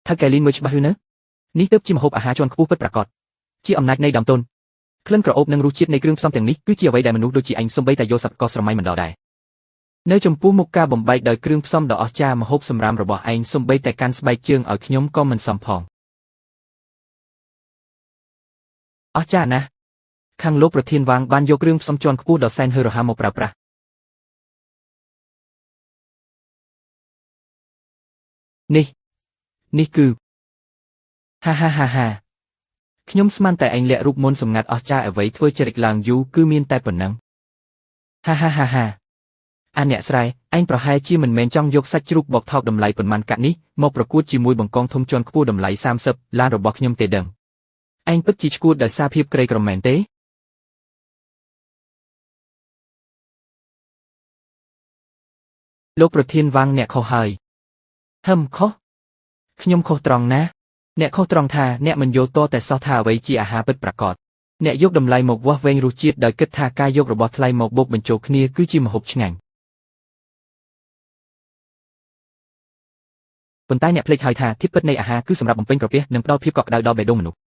ថាកែលីនមើលច្បាស់ឬនៅនេះទើបជាម្ហូបអាហារជាន់ខ្ពស់ពិតប្រាកដជាអំណាចនៃដើមទុនក្លិនក្រអូបនិងរសជាតិនៃគ្រឿងផ្សំទាំងនេះគឺជាអ្វីដែលមនុស្សដូចជាអញសូម្បីតែយល់សប្តិក៏ស្រមៃមិនដល់ដែរនៅចំពោះមុខការបំបែកដោយគ្រឿងផ្សំដ៏អស្ចារ្យម្ហូបសម្រាមរបស់ឯងសូម្បីតែកាន់ស្បែកជើងឲ្យខ្ញុំក៏មិនសមផងអស្ចារ្យណាស់ខាងលោកប្រធានវ៉ាងបានយកគ្រឿងផ្សំជាន់ខ្ពស់ដ៏សែនហឺរហាមមកប្រើប្រាស់នេះនេះគឺហាហាហាហាខ្ញុំស្មានតែឯងលាក់រូបមន្តសម្ងាត់អស្ចារ្យអ្វីធ្វើចរិតឡើងយូរគឺមានតែប៉ុណ្ណឹងហាហាហាហាអាអ្នកស្រែឯងប្រហែលជាមិនមែនចង់យកសាច់ជ្រូកបកថោកតម្លៃប៉ុន្មានកាក់នេះមកប្រកួតជាមួយបង្កងធំជាន់ខ្ពស់តម្លៃ30លានរបស់ខ្ញុំទេដឹងឯងពិតជាឈួតដោយសារភាពក្រីក្រមែនទេលោកប្រធានវ៉ាងអ្នកខុសហើយហឹមខុសខ្ញុំខុសត្រង់ណាអ្នកខុសត្រង់ថាអ្នកមិនយល់តតែសោះថាអ្វីជាអាហារពិតប្រាកដអ្នកយកតម្លៃមកវាស់វែងរសជាតិដោយគិតថាការយករបស់ថ្លៃមកបូកបញ្ចូលគ្នាគឺជាម្ហូបឆ្ងាញ់ប៉ុន្តែអ្នកភ្លេចហើយថាធាតុពិតនៃអាហារគឺសម្រាប់បំពេញក្រពះនិងផ្ដល់ភាពកក់ក្ដៅដល់បេះដូងមនុស្ស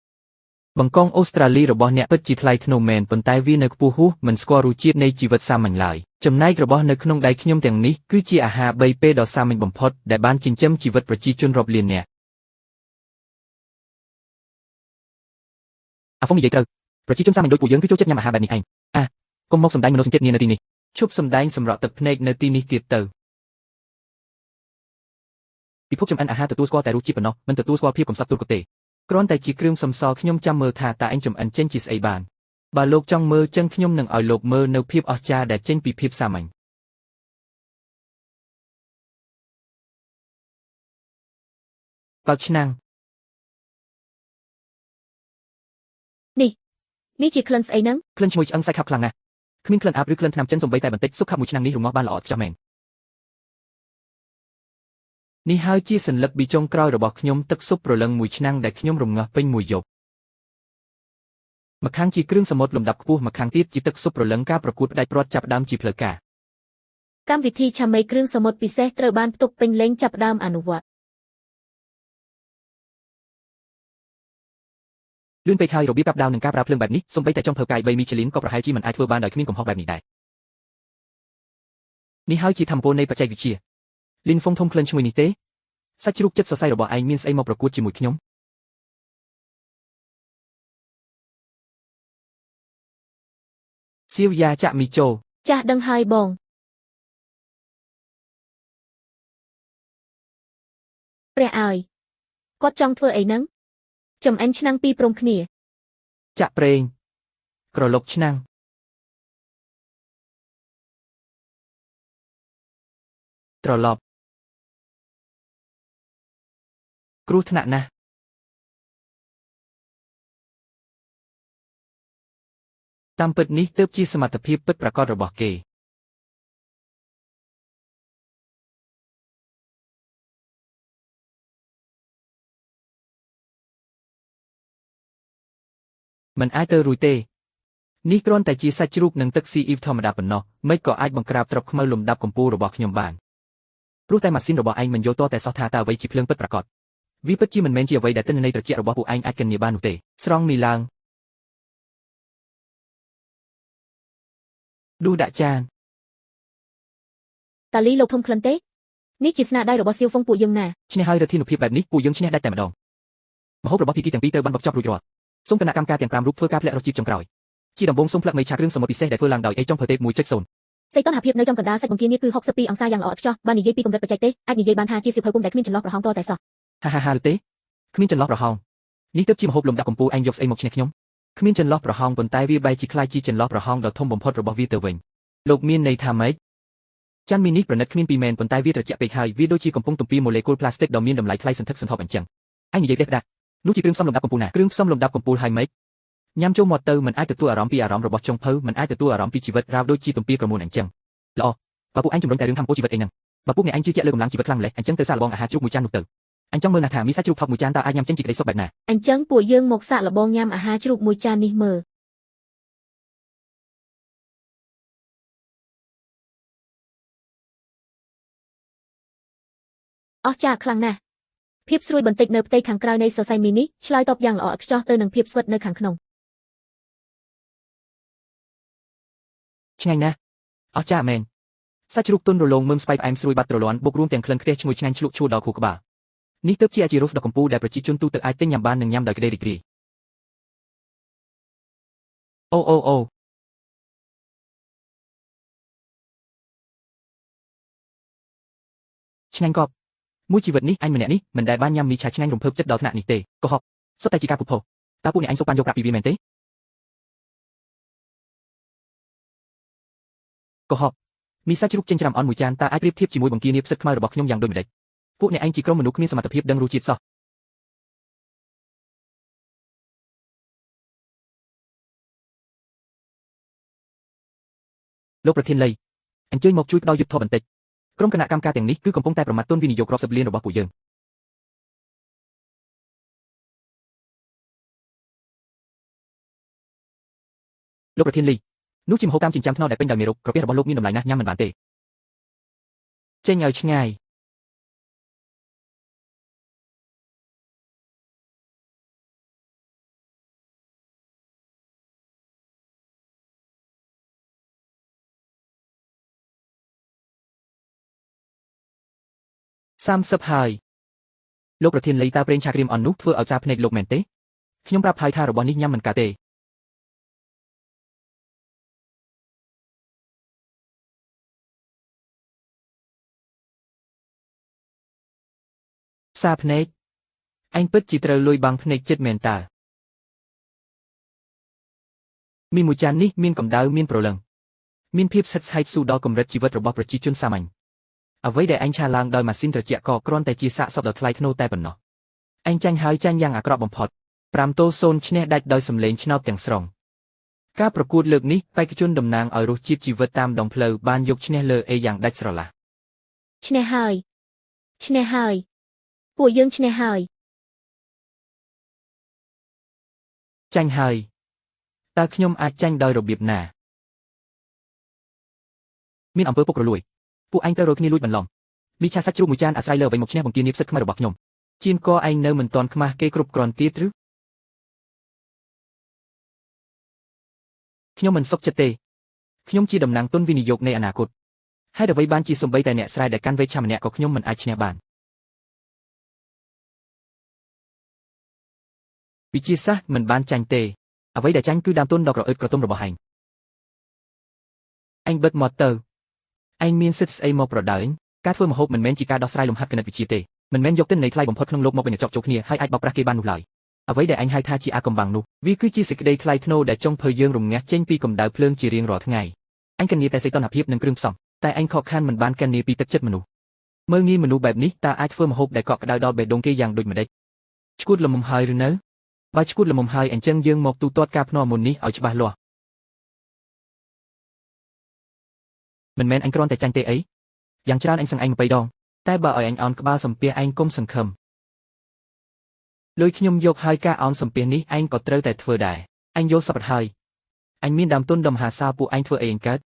បង្កងអូស្ត្រាលីរបស់អ្នកពិតជាថ្លៃថ្នូរមែនប៉ុន្តែវានៅខ្ពស់ហួសមិនស្គាល់រសជាតិនៃជីវិតសាមញ្ញឡើយចំណែករបស់នៅក្នុងដៃខ្ញុំទាំងនេះគឺជាអាហារ3ពេលដ៏សាមញ្ញបំផុតដែលបានចិញ្ចឹមជីវិតប្រជាជនរាប់លាននាក់អាហ្វុងនិយាយត្រូវប្រជាជនសាមញ្ញដូចពួកយើងគឺចូលចិត្តញ៉ាំអាហារបែបនេះឯងអាកុំមកសម្ដែងមនោសញ្ចេតនានៅទីនេះឈប់សម្ដែងសម្រក់ទឹកភ្នែកនៅទីនេះទៀតទៅពិភពចម្អិនអាហារទទួលស្គាល់តែរសជាតិប៉ុណ្ណោះមិនទទួលស្គាល់ភាពកំសត់ទូលគត់ទេគ្រាន់តែជាគ្រឿងសំសល់ខ្ញុំចាំមើលថាតើឯងចម្អិនចេញជាស្អីបានបើលោកចង់មើលចឹងខ្ញុំនឹងឲ្យលោកមើលនៅភាពអស្ចារ្យដែលចេញពីភាពសាមញ្ញបើកឆ្នាំង នេះជាក្លិនស្អីហ្នឹង ក្លិនឈ្ងុយឆ្អឹងសាច់ខាប់ខ្លាំងណាស់គ្មានក្លិនអាបឬក្លិនថ្នាំចិនសូម្បីតែបន្តិចស៊ុបខាប់មួយឆ្នាំងនេះរងាស់បានល្អឥតខ្ចោះមែននេះហើយជាសន្លឹកប៊ីចុងក្រោយរបស់ខ្ញុំទឹកស៊ុបប្រលឹងមួយឆ្នាំងដែលខ្ញុំរងាស់ពេញមួយយប់ម្ខាងជាគ្រឿងសមុទ្រលំដាប់ខ្ពស់ម្ខាងទៀតជាទឹកស៊ុបប្រលឹងការប្រកួតផ្ដាច់ព្រាត់ចាប់ផ្ដើមជាផ្លូវការ កម្មវិធីឆាមេគ្រឿងសមុទ្រពិសេសត្រូវបានផ្ទុកពេញលេញចាប់ផ្ដើមអនុវត្ត លឿនពេកហើយរបៀបកាប់ដាវនិងការប្រើភ្លើងបែបនេះសូម្បីតែចុងភៅកាយ3មីឆីលីនក៏ប្រហែលជាមិនអាចធ្វើបានដោយគ្មានកំហុសបែបនេះដែរនេះហើយជាធម្មពលនៃបច្ចេកវិទ្យាលីនហ្វុងធំក្លិនឈ្ងុយនេះទេសាច់ជ្រូកចិត្តសរសៃរបស់ឯងមានស្អីមកប្រកួតជាមួយខ្ញុំសៀវយ៉ាចាក់មីចូល ចាស់ដឹងហើយបងព្រះអើយគាត់ចង់ធ្វើអីហ្នឹងចំអិនឆ្នាំងពីរព្រមគ្នា ចាក់ប្រេងក្រឡុកឆ្នាំងត្រឡប់គ្រោះថ្នាក់ណាស់តាមពិតនេះទើបជាសមត្ថភាពពិតប្រាកដរបស់គេមិនអាចទៅរួចទេនេះគ្រាន់តែជាសាច់ជ្រូកនិងទឹកស៊ីអ៊ីវធម្មតាប៉ុណ្ណោះមិនក៏អាចបង្ក្រាបទ្រព្យខ្មៅលំដាប់កំពូលរបស់ខ្ញុំបានព្រោះតែម៉ាស៊ីនរបស់ឯងមិនយល់ទាល់តែសោះថាតើអ្វីជាភ្លើងពិតប្រាកដវាពិតជាមិនមែនជាអ្វីដែលទិន្នន័យត្រជាក់របស់ពួកឯងអាចគណនាបាននោះទេស្រង់មីឡើងដួសដាក់ចាន តាលីលោកធំក្លិនទេនេះជាស្នាដៃរបស់សៀវហ្វុងពួកយើងណា ឈ្នះហើយឫទ្ធានុភាពបែបនេះពួកយើងឈ្នះដាច់តែម្ដងម្ហូបរបស់ភាគីទាំងពីរត្រូវបានបបចប់រួចរាល់សូមគណៈកម្មការទាំង5រូបធ្វើការផ្លាក់រសជាតិចុងក្រោយជាដំបូងសូមផ្លាក់មេឆាគ្រឿងសមុទ្រពិសេសដែលធ្វើឡើងដោយអេចុងភៅទេព 1.0 សីតុណ្ហភាពនៅចំកណ្ដាលសាច់បង្គានេះគឺ62អង្សាយ៉ាងល្អឥតខ្ចោះបើនិយាយពីកម្រិតបច្ចេកទេសអាចនិយាយបានថាជាសៀវភៅពុំដែលគ្មានចន្លោះប្រហោងទាល់តែសោះ ហាហាហាឬទេគ្មានចន្លោះប្រហោង នេះទើបជាម្ហូបលំដាប់កំពូលឯងយកស្អីមកឈ្នះខ្ញុំគ្មានចន្លោះប្រហោងប៉ុន្តែវាបែរជាក្លាយជាចន្លោះប្រហោងដ៏ធំបំផុតរបស់វាទៅវិញលោកមានន័យថាម៉េចចានមីនេះប្រណិតគ្មានពីមែនប៉ុន្តែវាត្រជាក់ពេកហើយវាដូចជាកំពុងទំពាម៉ូលេគុលប្លាស្ទិកដ៏មានតម្លៃថ្លៃសន្ធឹកសន្ធាប់អញ្ចឹងឯងនិយាយផ្ដេសផ្ដាសនោះជាគ្រឿងផ្សំលំដាប់កំពូលណាគ្រឿងផ្សំលំដាប់កំពូលហើយម៉េចញ៉ាំចូលមាត់ទៅមិនអាចទទួលអារម្មណ៍ពីអារម្មណ៍របស់ចុងភៅមិនអាចទទួលអារម្មណ៍ពីជីវិតរាវដូចជាទំពាក្រមួនអញ្ចឹងល្អបើពួកឯងជំរុញតែរឿងធម្មពលជីវិតអីហ្នឹងបើពួកអ្នកឯងជឿជាក់លើកម្លាំងជីវិតខ្លាំងម្ល៉េះអញ្ចឹងទៅសាកល្បងអាហារជ្រូកមួយចាននោះទៅអញចង់មើលណាស់ថាមីសាច់ជ្រូកថប់មួយចានតើអាចញ៉ាំចេញជាក្តីសុខបែបណា អញ្ចឹងពួកយើងមកសាកល្បងញ៉ាំអាហារជ្រូកមួយចាននេះមើលអស្ចារ្យខ្លាំងណាស់ភាពស្រួយបន្តិចនៅផ្ទៃខាងក្រៅនៃសរសៃមីនេះឆ្លើយតបយ៉ាងល្អឥតខ្ចោះទៅនឹងភាពស្វិតនៅខាងក្នុង ឆ្ងាញ់ណាស់អស្ចារ្យមែនសាច់ជ្រូកទន់រលោងមើមស្បែកផ្អែមស្រួយបាត់ទ្រលាន់បូករួមទាំងក្លិនខ្ទះឈ្ងុយឆ្ងាញ់ឆ្លក់ឈួលដល់ខួរក្បាលនេះទើបជាអាជីរ៉ូសដ៏កំពូលដែលប្រជាជនទូទៅអាចទិញញ៉ាំបាននិងញ៉ាំដោយក្តីរីករាយអូអូអូឆ្ងាញ់កប់មួយជីវិតនេះអញម្នាក់នេះមិនដែលបានញ៉ាំមីឆាឆ្ងាញ់រំភើបចិត្តដល់ថ្នាក់នេះទេកុហកសុទ្ធតែជាការពុតផុសតើពួកអ្នកឯងសុខបានយកប្រាក់ពីវាមែនទេកុហកមីសាច់ជ្រូកចិញ្ច្រាំអន់មួយចានតើអាចប្រៀបធៀបជាមួយបង្គានាបផ្សិតខ្មៅរបស់ខ្ញុំយ៉ាងដូចម្តេចពួកអ្នកឯងជាក្រុមមនុស្សគ្មានសមត្ថភាពដឹងរសជាតិសោះលោកប្រធានលីអញ្ជើញមកជួយផ្ដល់យុទ្ធធម៌បន្តិចក្រុមគណៈកម្មការទាំងនេះគឺកំពុងតែប្រមាថទុនវិនិយោគរាប់សិបលានរបស់ពួកយើងលោកប្រធានលីនោះជាម្ហូបតាមចិញ្ចាំថ្នល់ដែលពេញដោយមេរោគក្រពះរបស់លោកមានតម្លៃណាស់ញ៉ាំមិនបានទេចេញឲ្យឆ្ងាយ30ហើយលោកប្រធានលីតើប្រេងឆាក្រៀមអន់នោះធ្វើឲ្យផ្សារភ្នែកលោកមែនទេខ្ញុំប្រាប់ហើយថារបស់នេះញ៉ាំមិនកើតទេផ្សារភ្នែកឯងពិតជាត្រូវលួយបាំងភ្នែកចិត្តមែនតើមីមួយចាននេះមានកម្ដៅមានព្រលឹងមានភាពស្ថិតស្ថេរស៊ូដល់កម្រិតជីវិតរបស់ប្រជាជនសាមញ្ញអ្វីដែលឯងឆាឡើងដោយម៉ាស៊ីនត្រជាក់ក៏គ្រាន់តែជាសាកសពដ៏ថ្លៃថ្នូរតែប៉ុណ្ណោះឯងចាញ់ហើយចាញ់យ៉ាងអាក្រក់បំផុត5-0ឈ្នះដាច់ដោយសម្លេងឆ្នោតទាំងស្រុងការប្រកួតលើកនេះបេក្ខជនតំណាងឲ្យរសជាតិជីវិតតាមដងផ្លូវបានយកឈ្នះលើអេយ៉ាងដាច់ស្រឡះ ឈ្នះហើយឈ្នះហើយពួកយើងឈ្នះហើយ ចាញ់ហើយតើខ្ញុំអាចចាញ់ដោយរបៀបណាមានអំពើពុករលួយពួកឯងត្រូវរកគ្នាលួចបន្លំមីឆាសាច់ជ្រូកមួយចានអាស្រ័យលើអ្វីមកឈ្នះបង្គានាបផ្សិតខ្មៅរបស់ខ្ញុំជៀនកឯងនៅមិនទាន់ខ្មាស់គេគ្រប់គ្រាន់ទៀតឬខ្ញុំមិនសុខចិត្តទេខ្ញុំជាតំណាងទុនវិនិយោគនៃអនាគតហេតុអ្វីបានជាសំបីតែអ្នកស្រែដែលកាន់វេឆាម្នាក់ក៏ខ្ញុំមិនអាចឈ្នះបានវិជាសាស្ត្រមិនបានចាញ់ទេអ្វីដែលចាញ់គឺដើមទុនដ៏ក្រអឺតក្រទុំរបស់ឯងឯងបិទមាត់ទៅឯងមានសិទ្ធិស្អីមកប្រដៅការធ្វើម្ហូបមិនមែនជាការដោះស្រាយលំហាត់គណិតវិទ្យាទេមិនមែនយកទិន្នន័យថ្លៃបំផុតក្នុងលោកមកបញ្ចប់ចូលគ្នាហើយអាចបោកប្រាស់គេបាននោះឡើយអ្វីដែលឯងហៅថាជាអាកំបាំងនោះវាគឺជាសេចក្តីថ្លៃថ្នូរដែលចុងភៅយើងរងាស់ចេញពីកម្ដៅភ្លើងជារៀងរាល់ថ្ងៃឯងគណនាតែសីតុណ្ហភាពនិងគ្រឿងផ្សំតែឯងខកខានមិនបានគណនាពីទឹកចិត្តមនុស្សមើលងាយមនុស្សបែបនេះតើអាចធ្វើម្ហូបដែលកក់ក្ដៅដល់បេះដូងគេយ៉ាងដូចម្តេចឈួតល្មមហើយឬនៅបើឈួតល្មមហើយអញ្ចឹងយើងមកទូទាត់ការភ្នាល់មុននេះឲ្យច្បាស់លាស់មិនមែនអញគ្រាន់តែចាញ់ទេអីយ៉ាងច្រើនអញសឹងឯង20ដងតែបើឲ្យអញអោនក្បាលសំពះឯងកុំសង្ឃឹមលុយខ្ញុំយកហើយការអោនសំពះនេះឯងក៏ត្រូវតែធ្វើដែរឯងយល់សប្តិហើយឯងមានដើមទុនដ៏មហាសាលពួកឯងធ្វើអីឯងកើត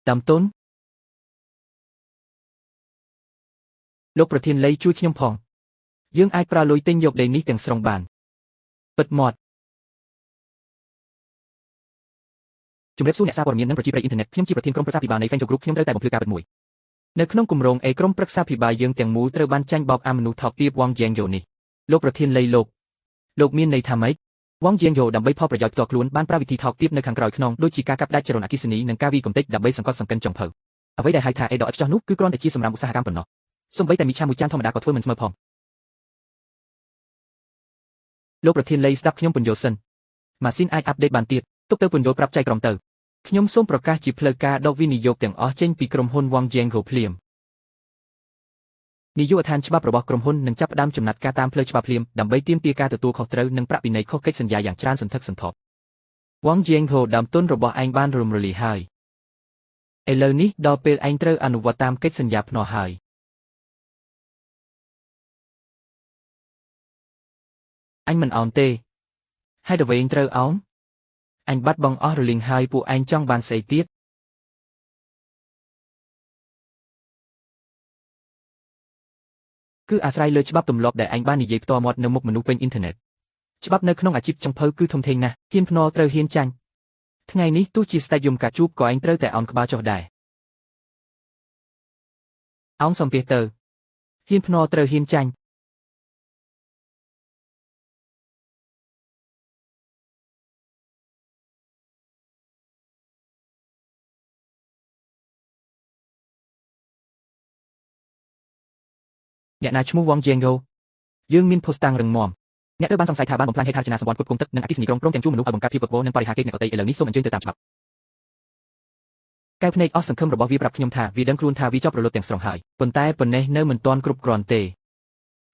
ដើមទុនលោកប្រធានលីជួយខ្ញុំផងយើងអាចប្រើលុយទិញយកដីនេះទាំងស្រុងបានពិតមាត់ជំរាបសួរអ្នកសារព័ត៌មាននិងប្រជាប្រិយអ៊ីនធឺណិតខ្ញុំជាប្រធានក្រុមប្រឹក្សាភិបាលនៃ Fenjo Group ខ្ញុំត្រូវតែបំភ្លឺការពិតមួយនៅក្នុងគម្រោងអេក្រុមប្រឹក្សាភិបាលយើងទាំងមូលត្រូវបានចាញ់បោកអាមនុស្សថោកទាបវ៉ងយ៉េងយ៉ូនេះលោកប្រធានលីលោកមានន័យថាម៉េចវ៉ងយ៉េងយ៉ូដើម្បីផលប្រយោជន៍ផ្ទាល់ខ្លួនបានប្រើវិធីថោកទាបនៅខាងក្រោយខ្នងដូចជាការកាប់ដាច់ចរន្តអគ្គិសនីនិងការវាយកម្ទេចដើម្បីសង្កត់សង្កិនចុងភៅអ្វីដែលហៅថាអេដ៏ឥតខ្ចោះនោះគឺគ្រាន់តែជាសម្រាមឧស្សាហកម្មប៉ុណ្ណោះសូម្បីតែមីឆាមួយចានធម្មតាក៏ធ្វើមិនស្មើផង លោកប្រធានលីស្ដាប់ខ្ញុំពន្យល់សិនម៉ាស៊ីនអាចអាប់ដេតបានទៀតទុកទៅពន្យល់ប្រាប់ចៃក្រមទៅខ្ញុំសូមប្រកាសជាផ្លូវការដកវិនិយោគទាំងអស់ចេញពីក្រុមហ៊ុនវ៉ាងយ៉េងហ្គោភ្លាមនាយកដ្ឋានច្បាប់របស់ក្រុមហ៊ុននឹងចាប់ផ្ដើមចំណាត់ការតាមផ្លូវច្បាប់ភ្លាមដើម្បីទាមទារការទទួលខុសត្រូវនិងប្រាក់ពិន័យខុសកិច្ចសន្យាយ៉ាងច្រើនសន្ធឹកសន្ធាប់វ៉ាងយ៉េងហ្គោដើមទុនរបស់ឯងបានរំរលាយហើយឥឡូវនេះដល់ពេលឯងត្រូវអនុវត្តតាមកិច្ចសន្យាភ្នាល់ហើយអញមិនអោនទេហេតុអ្វីឯងត្រូវអោនអញបាត់បង់អស់រលីងហើយពួកឯងចង់បានស្អីទៀតគឺអាស្រ័យលើច្បាប់ទម្លាប់ដែលឯងបាននិយាយផ្ទាល់មាត់នៅមុខមនុស្សពេញអ៊ីនធឺណិតច្បាប់នៅក្នុងអាជីពចុងភៅគឺធំធេងណាស់ហ៊ានភ្នាល់ត្រូវហ៊ានចាញ់ថ្ងៃនេះទោះជាស្ដេចយមកាជួបក៏ឯងត្រូវតែអោនក្បាលចុះដែរអោនសំពះទៅហ៊ានភ្នាល់ត្រូវហ៊ានចាញ់អ្នកណាឈ្មោះវ៉ាងយ៉េងហ្គោយើងមានភស្តុតាងរឹងមាំអ្នកត្រូវបានសង្ស័យថាបានបំផ្លាញហេដ្ឋារចនាសម្ព័ន្ធផ្គត់ផ្គង់ទឹកនិងអគ្គិសនីក្រុងព្រមទាំងជួលមនុស្សឲ្យបង្កើតភាពវឹកវរនិងបរិហារកេរ្តិ៍អ្នកដទៃឥឡូវនេះសូមអញ្ជើញទៅតាមច្បាប់កែវភ្នែកអស់សង្ឃឹមរបស់វាប្រាប់ខ្ញុំថាវាដឹងខ្លួនថាវាចប់រលត់ទាំងស្រុងហើយប៉ុន្តែប៉ុណ្ណេះនៅមិនទាន់គ្រប់គ្រាន់ទេ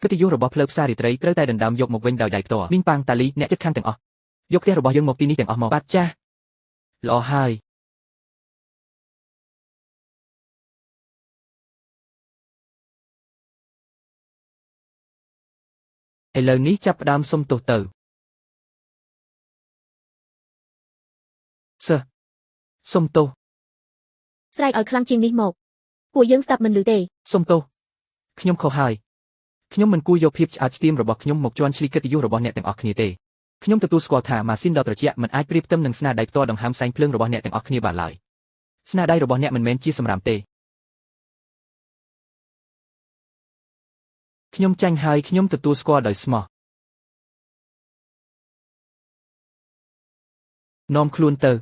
កិត្តិយសរបស់ផ្លូវផ្សាររាត្រីត្រូវតែដណ្ដើមយកមកវិញដោយដៃផ្ទាល់មីងប៉ាងតាលីអ្នកជិតខាងទាំងអស់យកផ្ទះរបស់យើងមកទីនេះទាំងអស់មកបាទចាស់ល្អហើយឥឡូវនេះចាប់ផ្ដើមសុំទោសទៅសិស្សសុំទោស ស្រែកឲ្យខ្លាំងជាងនេះមកពួកយើងស្ដាប់មិនឮទេ សុំទោសខ្ញុំខុសហើយខ្ញុំមិនគួរយកភាពឆ្អើតឆ្ទៀមរបស់ខ្ញុំមកជន់ឈ្លីកិត្តិយសរបស់អ្នកទាំងអស់គ្នាទេខ្ញុំទទួលស្គាល់ថាម៉ាស៊ីនដ៏ត្រជាក់មិនអាចប្រៀបផ្ទឹមនឹងស្នាដៃផ្ទាល់ដង្ហើមផ្សែងភ្លើងរបស់អ្នកទាំងអស់គ្នាបានឡើយស្នាដៃរបស់អ្នកមិនមែនជាសម្រាមទេខ្ញុំចាញ់ហើយខ្ញុំទទួលស្គាល់ដោយស្មោះនាំខ្លួនទៅ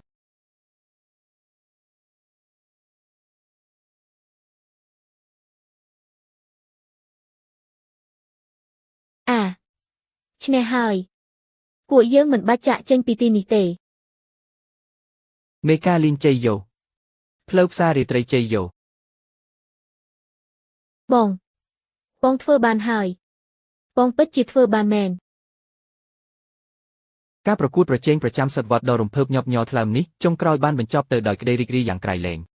អាឈ្នះហើយពួកយើងមិនបាច់ចាក់ចេញពីទីនេះទេ មេកាលីនជ័យយោផ្លូវផ្សាររាត្រីជ័យយោ បងបងធ្វើបានហើយបងពិតជាធ្វើបានមែន ការប្រកួតប្រជែងប្រចាំសតវត្សដ៏រំភើបញាប់ញ័រថ្លើមនេះចុងក្រោយបានបញ្ចប់ទៅដោយក្តីរីករាយយ៉ាងក្រៃលែង។